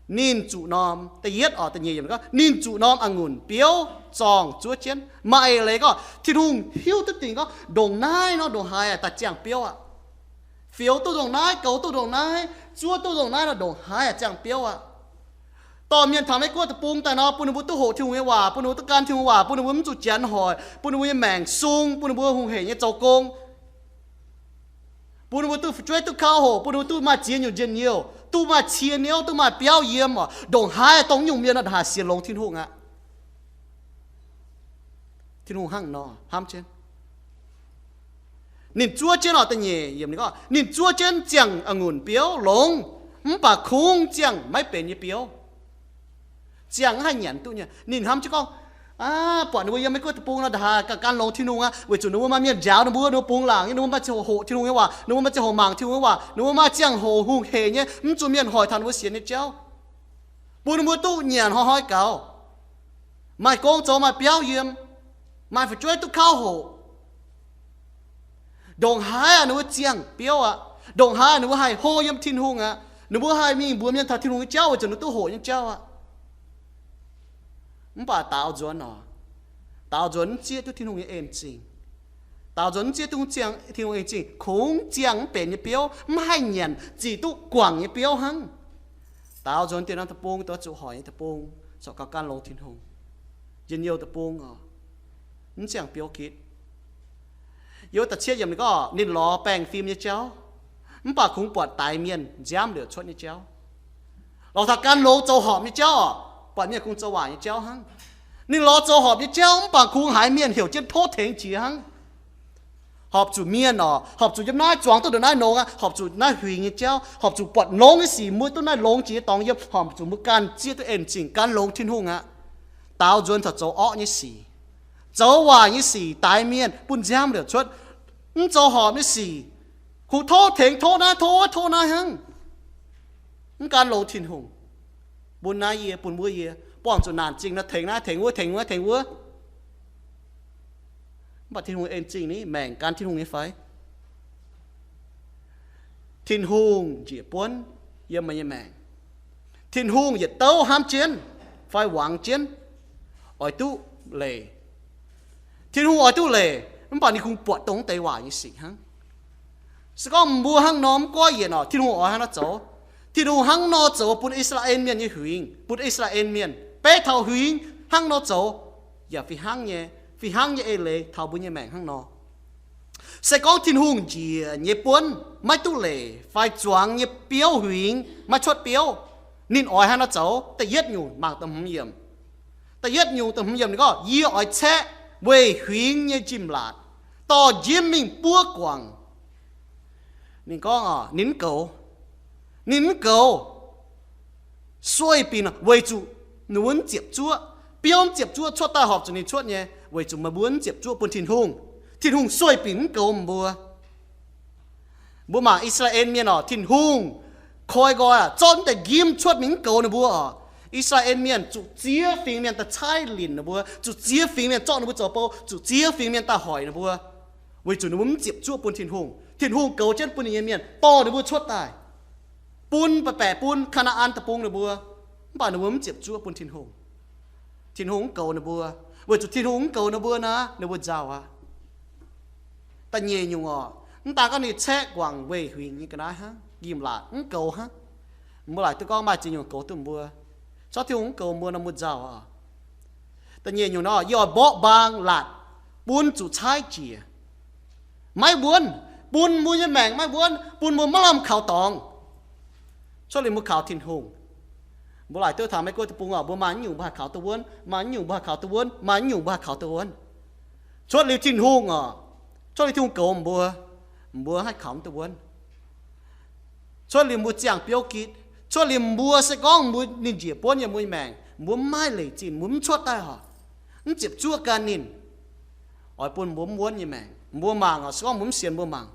ninh zuqc norm, da'yietv oc, da'nyeic yiemc gorngv, ninh zuqc norm a'ngunc biouv zorngh zuov jienv. Maaih eix leiz gorngv Tin-Hungh hiuv duqv dingc gorngv ndongc naaiv nor ndongc haaix daaih ziangh biouv aqv. Fioux duqv ndongc naaiv, goux duqv ndongc naaiv, zuov duqv ndongc naaiv nor ndongc haaix ziangh biouv aqv. Dorh mienh taux Meiv Guoqv deic-bung daaih nor, bun ninh mbuo duqv hoqc Tin-Hungh nyei waac, bun ninh mbuo duqv gan Tin-Hungh waac, bun ninh mbuo mv zuqc janx hoic, bun ninh mbuo nyei maengc sung, bun ninh mbuo hungh heic nyei zoux gong, bun ninh mbuo duqv fu'jueiv duqv kauv hoqc, bun ninh mbuo duqv maaih ziex nyungc njien-youh, duqv maaih cie niouv, duqv maaih biauv yiem oc. Ndongc haaix dongh nyungc mienh nor ndongc haaix sienx longx Tin-Hungh aqv. Tin-Hungh hnangv nor hnamv jienv. Ninh zuov jienv oc, da'nyeic yiemc ninh gorngv, ninh zuov jienv ziangh a'ngunc biouv longx, mv baac kungx ziangh maiv benx nyei biouv. Ziangh mv haih nyanc duqv nyei. Ninh hnamv jienv gorngv, aav, buatc ninh mbuo yiem Meiv Guoqv deic-bung nor, ndongc haaix ganh gan longx Tin-Hungh aqv, weic zuqc ninh mbuo maaih mienh njaaux ninh mbuo, ninh mbuo bungx laangc nyei, ninh mbuo maaih ziangh hoc hoqc Tin-Hungh nyei waac, ninh mbuo maaih ziangh hoc mangc Tin-Hungh nyei waac, ninh mbuo maaih ziangh hoc hungh heic nyei, mv zuqc mienh hoic taux ninh mbuo sienx nyei jauv. Bun ninh mbuo duqv nyanc hnoi-hnoi gaux, maaih gong zoux, maaih biauv yiem, maaih fu'jueiv duqv kauv hoqc. Ndongc haaix aqv ninh mbuo ziangh biouv aqv. Ndongc haaix ninh mbuo haih hlo yiem Tin-Hungh aqv. Ninh mbuo haih mingh mbuox mienh taux Tin-Hungh nyei jauv weic zuqc ninh duqv hoqc nyei jauv aqv. Mv baac daaux nzuonx oc, daaux nzuonx mv zieqv duqv Tin-Hungh nyei en zingh. Daaux nzuonx mv zieqv duqv ziangh Tin-Hungh en zingh, kungx ziangh mv benx nyei biouv, mv haih nyanc zic duqv guangc nyei biouv hnangv. Daaux nzuonx dieh norm deic-bung, dongh zuqc hoic nyei deic-bung, corc gauh gan longx Tin-Hungh. Njien-youh deic-bung oc, mv ziangh biouv gitv. Yiem da'cietv yiemc ninh gorngv, ninh lorz baengh fim nyei jauv, mv baac kungx buatc daix mienh nziaamv liouc cuotv nyei jauv. Lorz taux gan longx zoux horpc nyei jauv oc, buatc mienh kungx zoux waaic nyei jauv hnangv. Ninh lorz zoux horpc nyei jauv, mv baac kungx haiz mienh heuc jienv tov tengx jiex hnangv. Horpc zuqc mienh orqc, horpc zuqc yiem naaiv zuangx duqv ndongc naaiv nongx aqv, horpc zuqc naaiv huingx nyei jauv, horpc zuqc buatc longx nyei sic mbuo duqv naaiv longx jiex nyei dorngx yiem, horpc zuqc mbuo ganh zieqv duqv en zingh gan longx Tin-Hungh aqv. Daaux nzuonx taux zoux orqv nyei sic, zoux waaic nyei sic, daix mienh, bun nziaamv liouc cuotv, mv zoux horpc nyei sic, kungx tov tengx, tov naaiv tov wuov tov naaiv hnangv. Mv gan longx Tin-Hungh. Bun naaiv yie, bun wuov yie, buangh zuqc naanc zingh nor tengx naaiv tengx wuov tengx wuov tengx wuov. Mv baac Tin-Hungh en zingh ni, maengc gan Tin-Hungh nyei fai? Tin-Hungh njiec buonv yiem meih nyei maengc. Tin-Hungh yietc douv hnamv jienv fai wangx jienv oix duqv leic. Tin-Hungh oix duqv leic, mv baac ninh kungx buatc dongh deix waaic nyei sic hnangv. Se gorngv mbuo hnangv nor mv goiv yienc orqc, Tin-Hungh oix hnangv nor zoux. Tin-Hungh hnangv nor zoux bun I^saa^laa^en Mienh nyei huingx, bun I^saa^laa^en Mienh beiv taux huingx hnangv nor zoux, yaac fih hnangv nyei, fih hnangv nyei eix leiz taux mbuo nyei maengc hnangv nor. Se gorngv Tin-Hungh njiec nyei buonv maiv duqv leic fai zuangx nyei biouv huingx maiv cuotv biouv, ninh oix hnangv nor zoux. Da'yietv nyungc mangc da'hmz yiemc. Da'yietv nyungc da'hmz yiemc ninh gorngv, Yie oix caeqv weih huingx nyei njimv-laatc dorh njimv mingh buov guangc. Ninh gorngv, ninh mv goux. Ninh mv goux, sueih binc weic zuqc ninh mbuo mv ziepc zuoqv. Biouv mv ziepc zuoqv cuotv daaih horpc zuqc ninh cuotv nyei, weic zuqc meih mbuo mv ziepc zuoqv bun Tin-Hungh. Tin-Hungh sueih binc mv goux meih mbuo. Mbuo mangc I^saa^laa^en Mienh orqc, Tin-Hungh koi nqoi aqv, zorqv deix njimv cuotv mingh mv goux ninh mbuo orqc. I^saa^laa^en Mienh zuqc ziex fingx mienh daaih caaiv linc ninh mbuo, zuqc ziex fingx mienh zorqv ninh mbuo zoux bou, zuqc ziex fingx mienh daaih hoic ninh mbuo, weic zuqc ninh mbuo mv ziepc zuoqv bun Tin-Hungh. Tin-Hungh goux jienv bun ninh nyei mienh dorh ninh mbuo cuotv daaih, bun baeqc baeqc bun Kaa^naa^an Deic-Bung ninh mbuo, mv baac ninh mbuo mv ziepc zuoqv bun Tin-Hungh. Tin-Hungh mv goux ninh mbuo, weic zuqc Tin-Hungh mv goux ninh mbuo naaic, ninh mbuo nzauh aqv. Da'nyeic nyungc orqc, mv daan gorngv ninh caeqv guangc weih huingx nyei ga'naaiv hnangv, njimv-laatc mv goux hnangv. Mbuo laaic duqv gorngv maaih ziex nyungc goux duqv mbuo. Corc Tin-Hungh mv goux mbuo nor mbuo nzauh aqv. Da'nyeic nyungc nor, yie oix mborqv mbaang laatc bun zuqc caaiv jiex, maiv wuonv, bun mbuo nyei maengc maiv wuonv, bun mbuo maiv lamh kaux dorngx. Cuotv liuz mbuo kaux Tin-Hungh. Mbuo laaic duqv taux Meiv Guoqv deic-bung orqc, mbuo maaih nyungc mbuo haih kaux duqv wuonv, maaih nyungc mbuo haih kaux duqv wuonv, maaih nyungc mbuo haih kaux duqv wuonv. Cuotv liuz Tin-Hungh orqc, cuotv liuz Tin-Hungh goux mbuo, mbuo haih kaux mv duqv wuonv. Cuotv liuz mbuo ziangh biouv gitv, cuotv liuz mbuo se gorngv mbuo ninh njiec buonv yiem mbuo nyei maengc, mbuo mv maaih leic zinh, mbuo mv cuotv daaih orqc, mv ziepc zuoqv gan ninh, oix bun mbuo mv wuonv nyei maengc. Mbuo mangc orqc, se gorngv mbuo mv sienx mbuo mangc.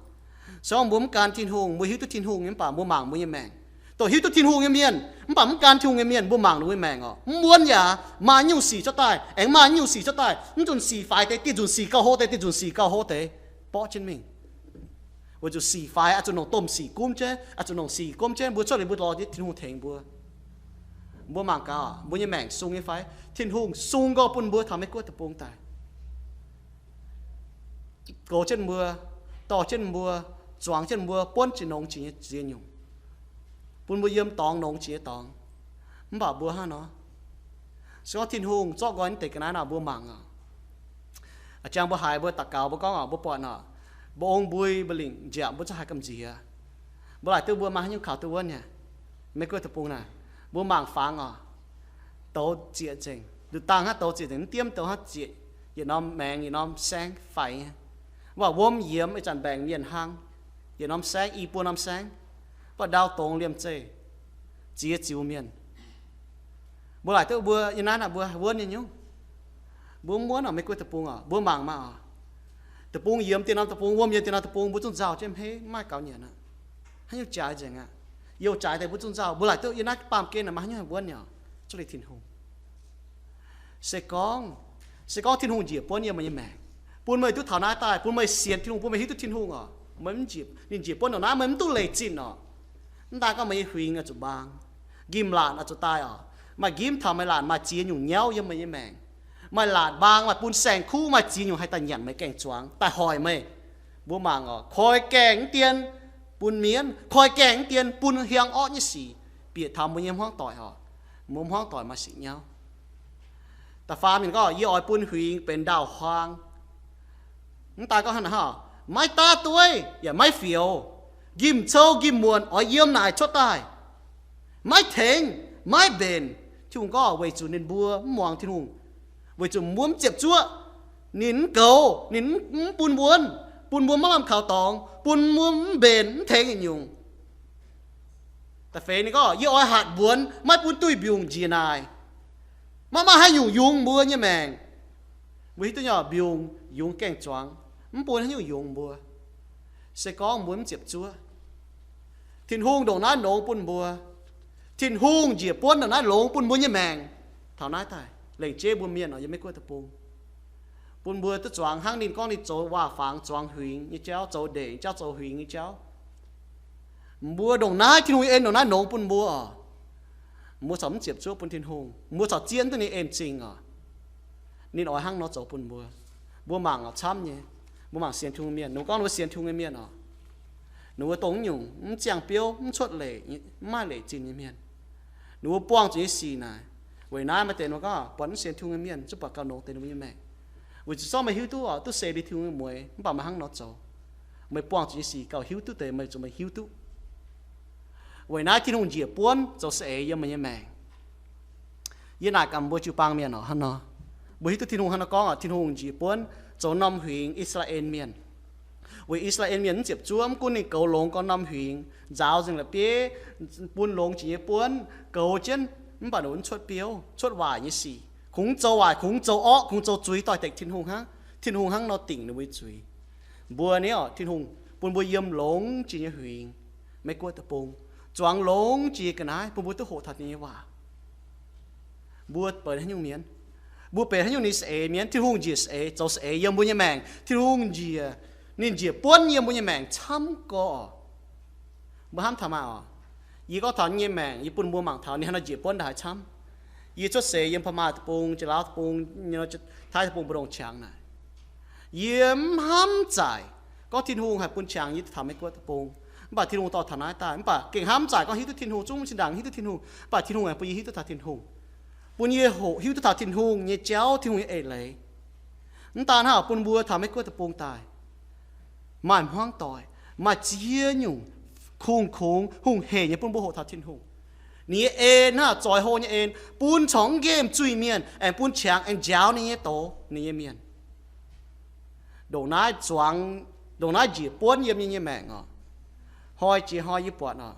Se gorngv mbuo mv gan Tin-Hungh, mbuo hiuv duqv Tin-Hungh nyei mv baac mbuo mangc mbuo nyei maengc. Dongh hiuv duqv Tin-Hungh nyei mienh mv baac mv gan Tin-Hungh nyei mienh, mbuo mangc ninh mbuo nyei maengc orqc, mv wuonv yaac maaih nyungc sic cuotv daaih, aengx maaih nyungc sic cuotv daaih, mv nzunc sic faix deix, dieh nzunc sic gauh hlo deix, dieh nzunc sic gauh hlo deix, borqv jienv mingh. Weic zuqc sic faix oix zuqc longc domh sic gomv jienv, oix zuqc longc sic gomv jienv, mbuo cuotv liuz mbuo lorz jienv Tin-Hungh tengx mbuo. Mbuo mangc gaax mbuo nyei maengc sung nyei fai? Tin-Hungh sung nqoi bun mbuo taux Meiv Guoqv deic-bung daaih, goux jienv mbuo, dorh jienv mbuo, zuangx jienv mbuo, buonv jiex nongx jiex nyei ziex nyungc, bun mbuo yiem dorngx nongx jiex nyei dorngx. Mv baac mbuo hnangv nor, se gorngv Tin-Hungh zorqv nqoi naaiv deix ga'naaiv nor, mbuo mangc oc. A'jang mbuo haiz mbuo daux gaux mbuo gorngv oc, mbuo buatc oc, mbuo ong mbui, mbuo lingc nziaauc, mbuo zungv haih gamh nziex. Mbuo laaic duqv mbuo maaih haaix nyungc kaux duqv wuonv nyei? Meiv Guoqv deic-bung naaic, mbuo mangc fangx oc, douz zieqc nzengc. Nduqc dangh hnangv douz zieqc nzengc, mv diemv douz hnangv zieqc, yietc norm maengx yietc norm saengv faix nyei. Mv baac wuom yiemx ih zanc mbaengc mienh hlang, yietc norm saengv i buo norm saengv, mv baac ndau dongz liemh zeih ziex ziux mienh. Mbuo laaic duqv mbuo yiem naaiv naaic mbuo wuonv nyei nyungc. Mbuo mv wuonv oc, Meiv Guoqv deic-bung oc, mbuo mangc maah oc. Deic-bung yiemx dieh norm deic-bung, wuom yiemx dieh norm deic-bung, mbuo zungv nzauh jienv hmeiv, mv maaih gaux nyanc aqv. Haaix nyungc jaaix, jaaix nzengc aqv. Youh jaaix deix mbuo zungv nzauh. Mbuo laaic duqv yiem naaiv baamh gen naaic maaih haaix nyungc haih wuonv nyei oc? Cuotv liuz Tin-Hungh. Se gorngv, se gorngv Tin-Hungh njiec buonv yiem meih nyei maengc, bun meih duqv taux naaiv daaih, bun meih sienx Tin-Hungh, bun meih hiuv duqv Tin-Hungh oc, meih mv njiec, ninh njiec buonv ndongc naaiv meih mv duqv leiz zinh oc. Mv daan gorngv meih nyei huingx oix zuqc mbaang, njimv-laatc oix zuqc daaih oc. Maaih njimv taux meih laatc maaih ziex nyungc nyauv yiem meih nyei maengc. Maaih laatc mbaang, maaih bun saeng-kuv, maaih ziex nyungc haih daaih nyanc meih gaeng-zuangx, daaih hoic meih. Mbuo mangc oc, koi gaengh mv dien bun mienv, koi gaengh mv dien bun hiuang orqv nyei sic bieqc taux mbuo nyei hmuangv doic oc. Mbuo hmuangv doic maaih sic nyauv. Da'faam ninh gorngv, yie oix bun huingx benx ndaauh huaang. Mv daan gorngv hnangv naaic, maiv daav dueiv yaac maiv fioux, njimv-cou njimv-muonc oix yiem naaic cuotv daaih. Maiv tengx, maiv mbenc. Tin-Hungh gorngv weic zuqc ninh mbuo mv muangx Tin-Hungh, weic zuqc mbuo mv ziepc zuoqv, ninh mv goux, ninh mv, mv bun wuonv. bun mbuo maiv lamh kaux dorngx, bun mbuo mv mbenc mv tengx yietc nyungc. Da'feix ninh gorngv, yie oix hatc mbuonx, maiv bun duih mbiungc njiec naaic. Maiv maaih haaix nyungc yungz mbuo nyei maengc. Mbuo hiuv duqv nyei, mbiungc yungz gaengh zuangx, mv bun haaix nyungc yungz mbuo. Se gorngv mbuo mv ziepc zuoqv, Tin-Hungh ndongc naaiv longx bun mbuo. Tin-Hungh njiec buonv ndongc naaiv longx bun mbuo nyei maengc. Taux naaiv daaih lengc jeiv mbuo mienh oc, yiem Meiv Guoqv deic-bung, bun mbuo duqv zuangx hnangv ninh gorngv ninh zoux waac-fangx zuangx huingx nyei jauv, zoux ndeic nyei jauv, zoux huingx nyei jauv. Mbuo ndongc naaiv, Tin-Hungh nyei en ndongc naaiv longx bun mbuo oc. Mbuo corc mv ziepc zuoqv bun Tin-Hungh, mbuo corc zieqv duqv ninh en zingh oc. Ninh oix hnangv nor zoux bun mbuo. Mbuo mangc oc, camv nyei. Mbuo mangc sienx Tin-Hungh mienh, ninh mbuo gorngv ninh mbuo sienx Tin-Hungh nyei mienh oc, ninh mbuo dongh nyungc mv ziangh biouv, mv cuotv leic, mv maaih leic zinh nyei mienh. Ninh mbuo buangh zuqc nyei sic naaic. Weic naaiv maaih deix ninh mbuo gorngv buatc mv sienx Tin-Hungh nyei mienh zungv buatc gauh longx deix ninh mbuo nyei maengc. Weic zuqc zorqv meih hiuv duqv oc, duqv seix liuz Tin-Hungh nyei mueix, mv baac meih hnangv nor zoux, meih buangh zuqc nyei sic gauh hiuv duqv deix meih zuqc meih hiuv duqv. Weic naaiv Tin-Hungh njiec buonv zoux saeng-eix yiem meih nyei maengc. Yie naaic gaax mbuo jiu-baang mienh oc, hnangv nor, mbuo hiuv duqv Tin-Hungh hnangv nor gorngv oc, Tin-Hungh njiec buonv zoux norm huingx I^saa^laa^en Mienh. Weic I^saa^laa^en Mienh mv ziepc zuoqv, mv gunv ninh goux longx gorngv norm huingx, nzaaux nzengc la'bieiv, bun longx jiex nyei buonv goux jienv, mv baac ninh mbuo mv cuotv biouv, cuotv waaic nyei sic, kungx zoux waaic, kungx zoux orqv, kungx zoux zuiz doix-dekc Tin-Hungh hnangv. Tin-Hungh hnangv nor dingc ninh mbuo nyei zuiz. Mbuo ni oc, Tin-Hungh bun mbuo yiem longx jiex nyei huingx, Meiv Guoqv deic-bung, zuangx longx jiex ga'naaiv bun mbuo duqv hoqc taux ninh nyei waac. Mbuo benx haaix nyungc mienh? Mbuo benx haaix nyungc ninh saeng-eix mienh? Tin-Hungh njiec saeng-eix, zoux saeng-eix yiem mbuo nyei maengc. Tin-Hungh njiec, ninh njiec buonv yiem mbuo nyei maengc camv gorx. Mbuo hnamv taux maah oc. Yie gorngv taux yie nyei maengc, yie bun mbuo mangc taux ninh haaix nor njiec buonv ndongc haaix camv. Yie cuotv seix yiem Paa^maa deic-bung, Janx-Laauv deic-bung, Taiv deic-bung, mbu'ndongx qangx naaic, yie mv hnamv zaaic gorngv Tin-Hungh haih bun qangx yie duqv taux Meiv Guoqv deic-bung. Mv baac Tin-Hungh dorh taux naaiv daaih, mv baac gengh hnamv zaaic gorngv hiuv duqv Tin-Hungh, zungv zinh ndaangc hiuv duqv Tin-Hungh, mv baac Tin-Hungh aengx bun yie hiuv duqv taux Tin-Hungh, bun yie hoqc hiuv duqv taux Tin-Hungh nyei jauv, Tin-Hungh nyei eix leiz. Mv daan hnangv, bun mbuo taux Meiv Guoqv deic-bung daaih, maaih hmuangv doic, maaih ziex nyungc kungx-kungx hungh heic nyei bun mbuo hoqc taux Tin-Hungh. Ninh nyei en hnangv zoix hlo nyei en, bun corc mv nqemh zuiz-mienh, aengx bun qangx aengx njaaux ninh nyei doz, ninh nyei mienh. Ndongc naaiv zuangx, ndongc naaiv njiec buonv yiem yie nyei maengc oc. Hnoi jiex hnoi yie buatc oc,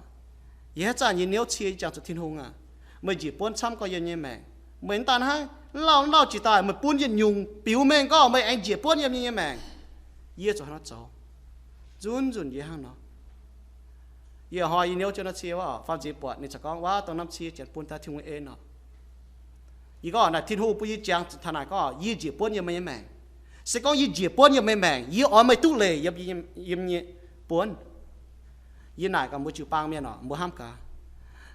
yie haaix zanc yie niouv cie yie jangx zuqc Tin-Hungh aac, meih njiec buonv camv gorx yiem yie nyei maengc. Meih mv daan hnangv, mv lauh mv lauh jiex daaih meih bun yietc nyungc biux mengh gorngv meih aengx njiec buonv yiem yie nyei maengc. Yie zuqc hnangv nor zoux. Nzunc nzunc yie hnangv nor. Yie hnoi yie niouv jienv naaiv cie wuov, faam ziex buatc ninh ziouc gorngv, waav dongh norm cie janx bun daaih Tin-Hungh en oc. Yie gorngv naaic, Tin-Hungh bun yie jangx taux naaic gorngv yie njiec buonv yiem meih nyei maengc. Se gorngv yie njiec buonv yiem meih maengc, yie oix meih duqv leic yiem, yiem nyei buonv. Yie naaic gaax mbuo jiu-baang mienh oc, mbuo hnamv gaax,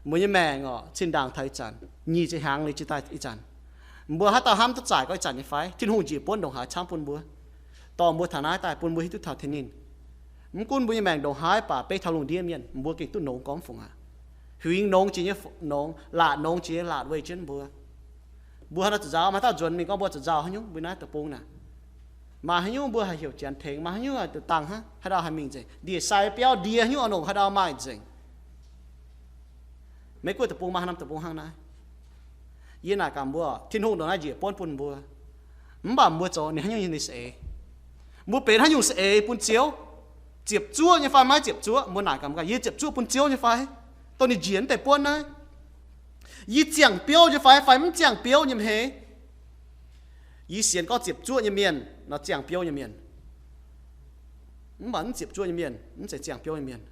mbuo nyei maengc oc, zinh ndaangc taux ih zanc, nyic ziepc hnyangx liuz jiex daaih ih zanc, mbuo haaix dauh hnamv duqv zaaic gorngv ih zanc nyei fai? Tin-Hungh njiec buonv ndongc haaix camv bun mbuo, dorh mbuo taux naaiv daaih bun mbuo hiuv duqv taux Tin-Hungh. Mv gunv mbuo nyei maengc ndongc haaix baac beiv taux lungh ndiev mienh, mbuo gengh duqv nongx gormx fungc aqv. Huingx nongx jiex nyei nongx, laatc nongx jiex nyei laatc weih jienv mbuo. Mbuo haaix nor zuqc nzaaux? Maaih dauh nzuonx mingh gorngv mbuo zuqc nzaaux haaix nyungc mbuo naaiv deic-bung naaic. Maaih haaix nyungc mbuo haih heuc janx tengx, maaih haaix nyungc duqv dangh hnangv, haaix dauh haih mingh nzengc. Ndie-sai biauv ndie haaix nyungc oix longc haaix dauh maaih nzengc. Meiv Guoqv deic-bung maaih haaix norm deic-bung hnangv naaiv. Yie naaic gaax mbuo, Tin-Hungh ndongc naaiv njiec buonv bun mbuo. Mv baac mbuo zoux ninh haaix nyungc nyei ninh saeng-eix? Mbuo benx haaix nyungc saeng-eix bun Ziouv? Ziepc zuoqv nyei fai maiv ziepc zuoqv? Mbuo naaic gaax, yie ziepc zuoqv bun Ziouv nyei fai? Dongh ninh njiec naaiv deix buonv naaiv, yie ziangh biouv nyei fai, fai mv ziangh biouv nyei hmei? Yie sienx gorngv ziepc zuoqv nyei mienh nor ziangh biouv nyei mienh. Mv baac mv ziepc zuoqv nyei mienh mv zeiz ziangh biouv nyei mienh.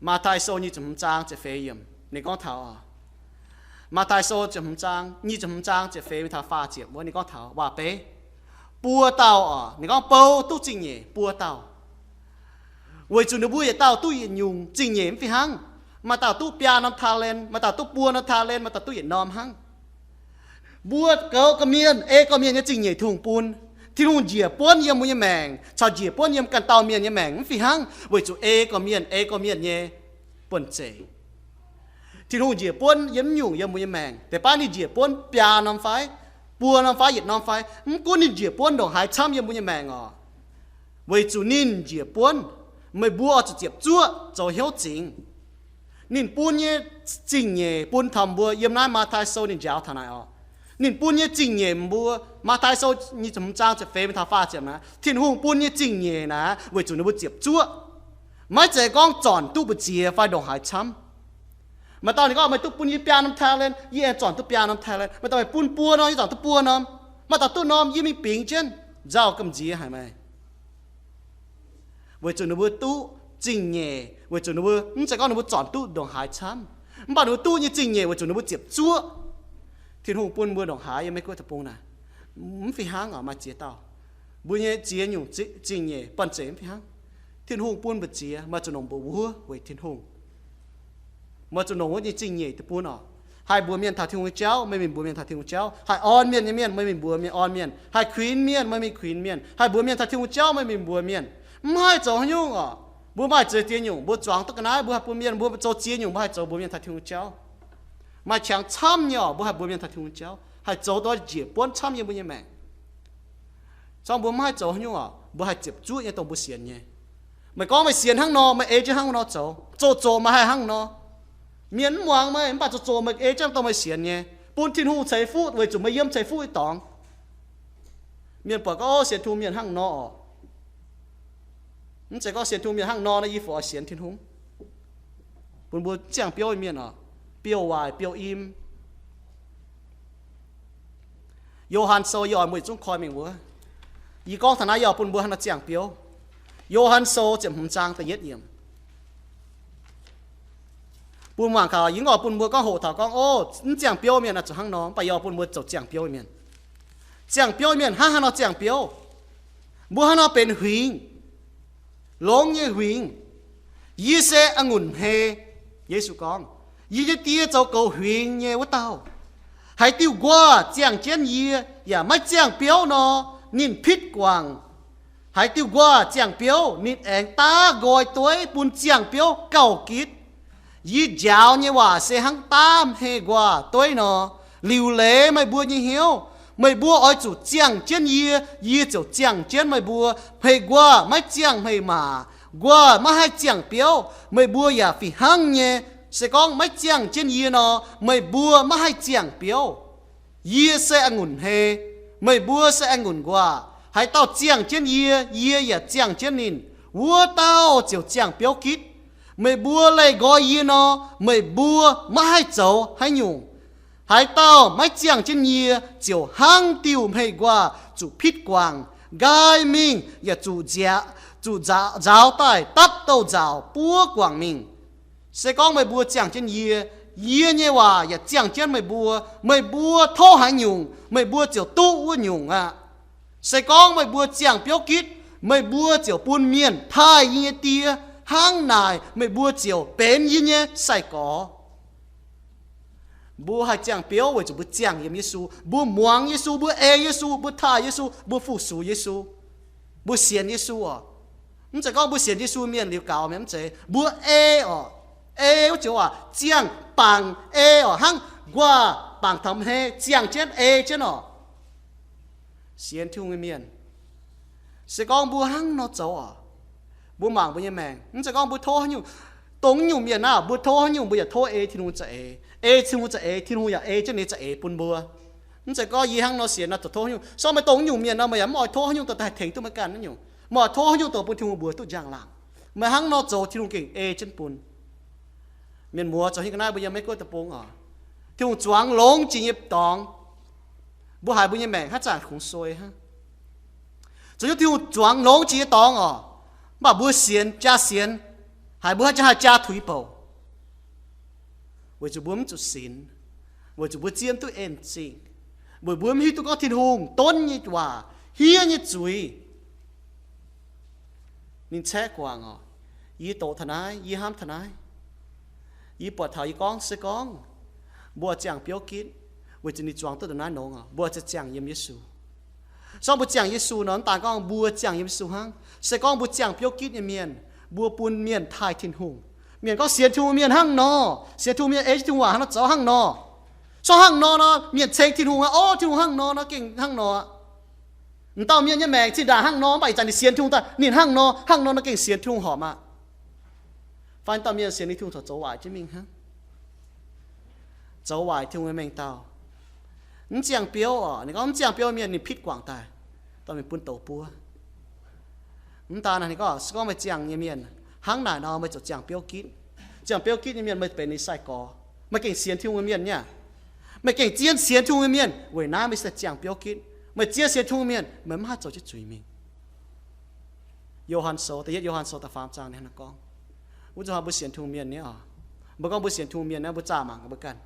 Matv^taai Sou nyic ziepc hmz zaang ziepc feix yiemc ninh gorngv taux, Matv^taai Sou ziepc hmz zaang, nyic ziepc hmz zaang ziepc feix mingh taux faah ziepc wuov ninh gorngv taux waac-beiv, buo dauh oc, ninh gorngv bou duqv zingh nyeic buo dauh. Weic zuqc ninh mbuo yietc dauh duqv yietc nyungc zingh nyeic mv fih hnangv. Maaih dauh duqv biaa norm taa^len, maaih dauh duqv buo norm taa^len, maaih dauh duqv yietc norm hnangv. Mbuo goux gorqv-mienh, ei gorqv-mienh nyei zingh nyeic Tin-Hungh bun. Tin-Hungh njiec buonv yiem mbuo nyei maengc caux njiec buonv yiem ganh dauh mienh nyei maengc mv fih hnangv, weic zuqc ei gorqv-mienh, ei gorqv-mienh nyei buonv-zeic. Tin-Hungh njiec buonv yiem mv nyungc yiem mbuo nyei maengc. Deix baav ninh njiec buonv biaa norm fai, buo norm fai, yietc norm fai, mv gunv ninh njiec buonv ndongc haaix camv yiem mbuo nyei maengc oc, weic zuqc ninh njiec buonv, meih mbuo oix zuqc ziepc zuoqv zoux hnyouv zingx. Ninh bun nyei zingh nyeic bun taux mbuo yiem naaiv Matv^taai Sou ninh njaaux taux naaic oc. Ninh bun nyei zingh nyeic mbuo, Matv^tai Sou nyic ziepc hmz zaang ziepc feix mingh taux faah ziepc naaiv, Tin-Hungh bun nyei zingh nyeic naaiv weic zuqc ninh mbuo ziepc zuoqv. Maiv zeiz gorngv zornc duqv mbu'ziex fai ndongc haaix camv. Maaih dauh ninh gorngv, meih duqv bun yie biaa norm talent, yie aengx zornc duqv biaa norm talent. Maaih dauh meih bun buo norm, yie zornc duqv buo norm. Maaih dauh duqv norm, yie mingh bingx jienv, nzauh gamh nziex haic meih. Weic zuqc ninh mbuo duqv zingh nyeic, weic zuqc ninh mbuo, mv zeiz gorngv ninh mbuo zornc duqv ndongc haaix camv, mv baac ninh mbuo duqv nyei zingh nyeic weic zuqc ninh mbuo ziepc zuoqv. Tin-Hungh bun mbuo ndongc haaix yiem Meiv Guoqv deic-bung naaic? Mv fih hnangv oc, maaih ziex dauh. Mbuo nyei ziex nyungc zingh nyeic banh zeic mv fih hnangv. Tin-Hungh bun mbu'ziex, maaih zuqc longc mbuox wuov weic Tin-Hungh. Maaih zuqc longc wuov nyei zingh nyeic deic-bung oc. Haih mbuox mienh taux Tin-Hungh nyei jauv, meih mingh mbuox mienh taux Tin-Hungh jauv. Haih orn mienh nyei mienh, meih mingh mbuox mienh, orn mienh. Haih kuinx mienh, meih mingh kuinx mienh. Haih mbuox mienh taux Tin-Hungh jauv, meih mingh mbuox mienh. Mv haih zoux haaix nyungc oc. Mbuo maaih ziex nyungc, mbuo zuangx duqv ga'naaiv, mbuo haih bun mienh, mbuo zoux ziex nyungc, mbuo haih zoux mbuox mienh taux Tin-Hungh jauv. Maaih qangx camv nyei oc, mbuo haih mbuox mienh taux Tin-Hungh jauv, haih zoux dongh njiec buonv camv yiem mbuo nyei maengc. Zorngv mbuo mv haih zoux haaix nyungc oc, mbuo haih ziepc zuoqv nyei dongh mbuo sienx nyei. Meih gorngv meih sienx hnangv nor, meih ei jienv hnangv nor zoux, zoqc zoqc meih haih hnangv nor. Mienh mv muangx meih, mv baac zoqc zoqc meih ei jienv dongh meih sienx nyei, bun Tin-Hungh ceix fuqv weic zuqc meih yiem ceix fuqv ih dorngx. Mienh buatc gorngv, ov, sienx Tin-Hungh mienh hnangv nor oc. Mv zeiz gorngv sienx Tin-Hungh mienh hnangv nor, naaiv yie fu oix sienx Tin-Hungh. Bun mbuo ziangh biouv mienh oc, biouv-waaic biouv-im. Yo^han Sou yie oix mbuo yietc zungv koi mingh wuov. Yie gorngv taux naaiv yie oix bun mbuo hnangv nor ziangh biouv. Yo^han Sou ziepc hmz zaang da'yietv yiemc. Bun mangc gaax, yie mv oix bun mbuo gorngv hoqc taux gorngv, ov, mv ziangh biouv mienh naaiv zuqc hnangv nor, mv baac yie oix bun mbuo zoux ziangh biouv mienh. Ziangh biouv mienh hnangv haaix nor ziangh biouv? Mbuo hnangv nor benx huingx, longx nyei huingx. Yie se a'ngunc hmei. Yesu gorngv, yie nyei Die zoux goux huingx nyei wuov dauh. Haaix diuh nquaah ziangh jienv yie yaac maiv ziangh biouv nor, ninh pitv guangc. Haaix diuh nquaah ziangh biouv, ninh aengx daav nqoi dueiv bun ziangh biouv gauh gitv. Yie njaaux nyei waac se hnangv daav hmei nquaah dueiv nor. Liuc leiz meih mbuo nyei hnyouv. Meih mbuo oix zuqc ziangh jienv yie, yie ziouc ziangh jienv meih mbuo. Hmei nquaah maiv ziangh hmei maac, nquaah maiv haih ziangh biouv. Meih mbuo yaac fih hnangv nyei. Se gorngv maiv ziangh jienv yie nor, meih mbuo maiv haih ziangh biouv. Yie se a'ngunc hmei, meih mbuo se a'ngunc nquaah. Haaix dauh ziangh jienv yie, yie yaac ziangh jienv ninh, wuov dauh ziouc ziangh biouv gitv. Meih mbuo leih nqoi yie nor, meih mbuo maiv haih zoux haaix nyungc. Haaix dauh maiv ziangh jienv yie ziouc hnangv diuh hmei nquaah zuqc pitv guangc, nqaai mingh yaac zuqc nziaaux, zuqc nzaaux daaih dapv douz-nzauc buov guangc mingh. Se gorngv meih mbuo ziangh jienv yie, yie nyei waac yaac ziangh jienv meih mbuo, meih mbuo tov haaix nyungc, meih mbuo ziouc duqv wuov nyungc aqv. Se gorngv meih mbuo ziangh biouv gitv, meih mbuo ziouc bun mienh taaih yie nyei Die. Hnangv naaic meih mbuo ziouc benx yie nyei sai-gorx. Mbuo haih ziangh biouv weic zuqc mbuo ziangh yiem Yesu, mbuo muangx Yesu, mbuo ei Yesu, mbuo taaih Yesu, mbuo fu-sux Yesu, mbuo sienx Yesu oc. Mv zeiz gorngv mbuo sienx Yesu mienh liuz gaux mienh, mv zeiz. Mbuo ei oc, ei wuov joux waac ziangh bangc ei oc, hnangv nquaah bangc taux hmei ziangh jienv ei jienv oc. Sienx Tin-Hungh nyei mienh, se gorngv mbuo hnangv nor zoux oc, mbuo mangc mbuo nyei maengc, mv zeiz gorngv mbuo tov haaix nyungc, dongh nyungc mienh naaiv, mbuo tov haaix nyungc mbuo yaac tov ei Tin-Hungh za'eix. Ei Tin-Hungh za'eix, Tin-Hungh yaac ei jienv ninh za'eix bun mbuo. Mv zeiz gorngv yie hnangv nor sienx nor zuqc tov haaix nyungc. Se gorngv meih dongh nyungc mienh nor, meih yaac mv oix tov haaix nyungc daaih haih tengx duqv meih ganh naaiv nyungc. Meih oix tov haaix nyungc dongh bun Tin-Hungh mbuox duqv njang-laangc. Meih hnangv nor zoux, Tin-Hungh gengh ei jienv bun. Mienh muoz, zoux haaix ga'naaiv mbuo yiem Meiv Guoqv deic-bung oc, Tin-Hungh zuangx longx jiex nyei dorngx, mbuo haiz mbuo nyei maengc haaix zanc kungx suei hnangv. Zoux nyei Tin-Hungh zuangx longx jiex nyei dorngx oc, mv baac mbuo sienx, jaa sienx, haiz mbuo haaix zanc haih jaa tuix bouc, weic zuqc mbuo mv zuqc sinx, weic zuqc mbuo zieqv mv duqv en-zingh, weic mbuo mv hiuv duqv gorngv Tin-Hungh donv nyei waac, hniev nyei zuiz. Ninh caeqv guangc oc. Yie doqc taux naaiv, yie hnamv taux naaiv. Yie buatc taux yie gorngv se gorngv mbuo ziangh biouv gitv weic zuqc ninh zuangx duqv ndongc naaiv nongx oc, mbuo ziouc ziangh yiem Yesu. Se gorngv mbuo ziangh Yesu nor, mv daan gorngv mbuo ziangh yiem Yesu hnangv. Se gorngv mbuo ziangh biouv gitv nyei mienh, mbuo bun mienh taaih Tin-Hungh. Mienh gorngv sienx Tin-Hungh mienh hnangv nor, sienx Tin-Hungh mienh ei jienv Tin-Hungh waac hnangv nor zoux hnangv nor. Se gorngv hnangv nor nor, mienh ceng Tin-Hungh aqv, ov, Tin-Hungh hnangv nor nor gengh hnangv nor aqv. M'dauh mienh nyei maengc zinh ndaangc hnangv nor, mv baac ih zanc ninh sienx Tin-Hungh daaih ninh hnangv nor, hnangv nor nor gengh sienx Tin-Hungh horpc aqv. Fai dauh mienh sienx ninh Tin-Hungh corc zoux waaic jienv mingh hnangv. Zoux waaic Tin-Hungh nyei mengh dauh. Mv ziangh biouv oc, ninh gorngv mv ziangh biouv mienh ninh pitv guangc daaih, dorh mingh bun douz buov. Mv daan naaic ninh gorngv, se gorngv meih ziangh nyei mienh, hnangv naaic nor meih ziouc ziangh biouv gitv. Ziangh biouv gitv nyei mienh meih benx ninh sai-gorx. Meih gengh sienx Tin-Hungh nyei mienh nyei aqv. Meih gengh zien sienx Tin-Hungh nyei mienh, weic naaiv meih se ziangh biouv gitv. Meih zien sienx Tin-Hungh nyei mienh, meih mv haih zoux jienv zuiz mingh. Yo^han Sou, da'yietv Yo^han Sou da'faam zaang ninh gorngv, wuov zuqc hnoi mbuo sienx Tin-Hungh mienh nyei oc, mbuo gorngv mbuo sienx Tin-Hungh mienh naaiv, mbuo zaah mangc gaax mbuo ganh.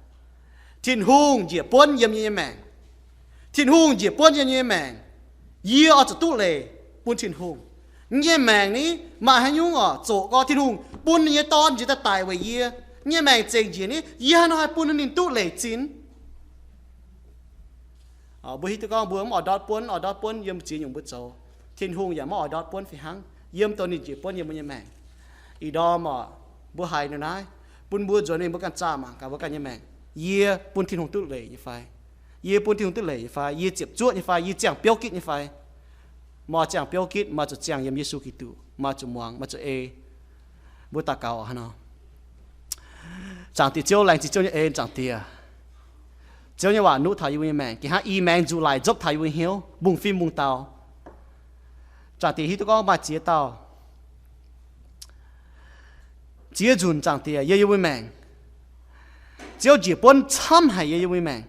Tin-Hungh njiec buonv yiem yie nyei maengc. Tin-Hungh njiec buonv yiem yie nyei maengc. Yie oix zuqc duqv leiz bun Tin-Hungh. Yie nyei maengc ni, maaih haaix nyungc oc, zoqc gorx Tin-Hungh bun ninh nyei Dorn njiec daaih daic weic yie. Yie nyei maengc zengc njiec ni, yie haaix nor haih bun ninh duqv leiz zinh? Mbuo hiuv duqv gorngv mbuo mv oix ndortv buonv, oix ndortv buonv yiem ziex nyungc mbuo zoux. Tin-Hungh yaac mv oix ndortv buonv fih hnangv yiem dongh ninh njiec buonv yiem mbuo nyei maengc. Ih ndorm oc, mbuo haiz ninh naaiv, bun mbuo nzuonx mingh mbuo ganh zaah mangc gaax mbuo ganh nyei maengc. Yie bun Tin-Hungh duqv leiz nyei fai? Yie bun Tin-Hungh duqv leiz nyei fai? Yie ziepc zuoqv nyei fai? Yie ziangh biouv gitv nyei fai? Maaih ziangh biouv gitv, maaih zuqc ziangh yiem Yesu Giduc, maaih zuqc muangx, maaih zuqc ei. Mbuo daux gaux oc, haaix nor. Zaangc Diex Ziouv, laengz zingh Ziouv nyei en, Zaangc Diex. Ziouv nyei waac nuqv taux yie mbuo nyei maengc, gengh hnangv i maengx nzuqc laic nzopv taux yie mbuo hnyouv mbungv-fim mbungv-dau. Zaangc Diex hiuv duqv gorngv maaih ziex dauh ziex nzunc, Zaangc Diex, yiem yie mbuo maengc, Ziouv njiec buonv camv haic yiem yie mbuo maengc,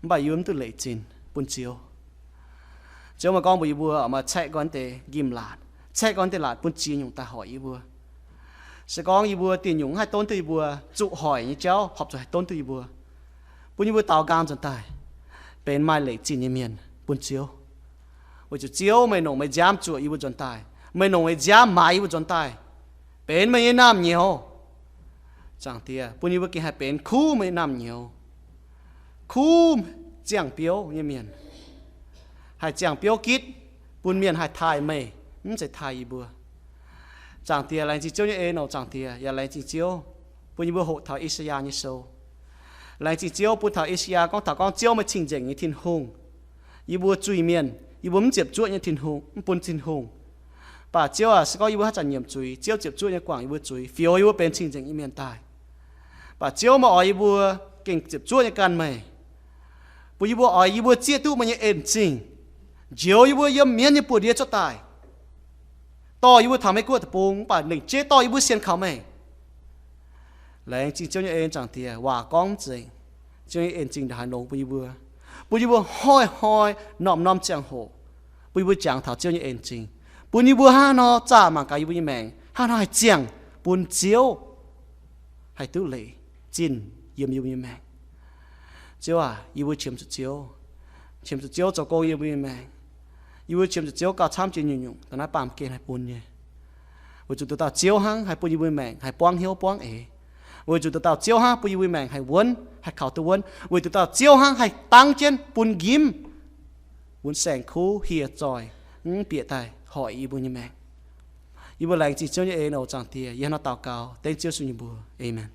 mv baac yie mv duqv leiz zinh bun Ziouv. Ziouv maaih gorngv mbuox yie mbuo, maaih caeqv gorn deix njimv-laatc, caeqv gorn deix laatc bun ziex nyungc daaih hoic yie mbuo. Se gorngv yie mbuo diuh nyungc haih donv duqv yie mbuo, zuqc hoic nyei jauv horpc zuqc haih donv duqv yie mbuo, bun yie mbuo daaux nqaang nzuonx daaih benx maaih leiz zinh nyei mienh bun Ziouv. Weic zuqc Ziouv meih nongc meih nziaamv zuoqc yie mbuo nzuonx daaih, meih nongc meih nziaamv maaiz yie mbuo nzuonx daaih, benx meih nyei naamh nyouz. Zaangc Diex, bun yie mbuo gengh haih benx kuv meih nyei naamh nyouz, kuv ziangh biouv nyei mienh, haih ziangh biouv gitv, bun mienh haih taaih meih, mv zeiz taaih yie mbuo. Zaangc Diex, laengz zingh Ziouv nyei en oc, Zaangc Diex, yaac laengz zingh Ziouv bun yie mbuo hoqc taux I^saa^yaa nyei sou. Laengz zingh Ziouv bun taux I^saa^yaa gorngv taux gorngv Ziouv meih cing-nzengc nyei Tin-Hungh. Yie mbuo zuiz-mienh, yie mbuo mv ziepc zuoqv nyei Tin-Hungh, mv bun Tin-Hungh. Mv baac Ziouv aac, se gorngv yie mbuo haaix zanc nyiemc zuiz, Ziouv ziepc zuoqv nyei guangc yie mbuo zuiz, fioux yie mbuo benx cing-nzengc nyei mienh daaih. Mv baac Ziouv, meih oix yie mbuo gengh ziepc zuoqv nyei ganh meih, bun yie mbuo oix yie mbuo zieqv duqv meih nyei en zingh, njoux yie mbuo yiem mienv nyei buoz-ndie cuotv daaih, dorh yie mbuo taux Meiv Guoqv deic-bung, mv baac lengc jeiv dorh yie mbuo sienx kaux meih. Laengz zingh Ziouv nyei en, Zaangc Diex, waac gorngv mv zeiz, Ziouv nyei en zingh ndongc haaix longx bun yie mbuo, bun yie mbuo hnoi-hnoi norm-norm ziangh hoc, bun yie mbuo jangx taux Ziouv nyei en zingh, bun yie mbuo hnangv haaix nor zaah mangc gaax yie mbuo nyei maengc, hnangv haaix nor haih ziangh bun Ziouv haih duqv leiz zinh yiem yie mbuo nyei maengc. Ziouv aac, yie mbuo qiemx zuqc Ziouv, qiemx zuqc Ziouv zoux gong yiem yie mbuo nyei maengc. Yie mbuo qiemx zuqc Ziouv gauh camv jiex nyungc-nyungc dongh naaiv baamh gen haih bun nyei. Weic zuqc duqv dauh Ziouv hnangv haih bun yie mbuo maengc haih buangv hnyouv buangv eix. Weic zuqc duqv dauh Ziouv hnangv bun yie mbuo maengc haih wuonv, haih kaux duqv wuonv. Weic zuqc dauh Ziouv hnangv haih dangv jienv bun nqimv, bun saeng-kuv hieh zoih, mv bieqc daaih hoic yie mbuo nyei maengc. Yie mbuo laengz zingh Ziouv nyei en oc, Zaangc Diex. Yie hnangv nor daux gaux dengv Ziouv Yesu nyei mbuox. Aamen.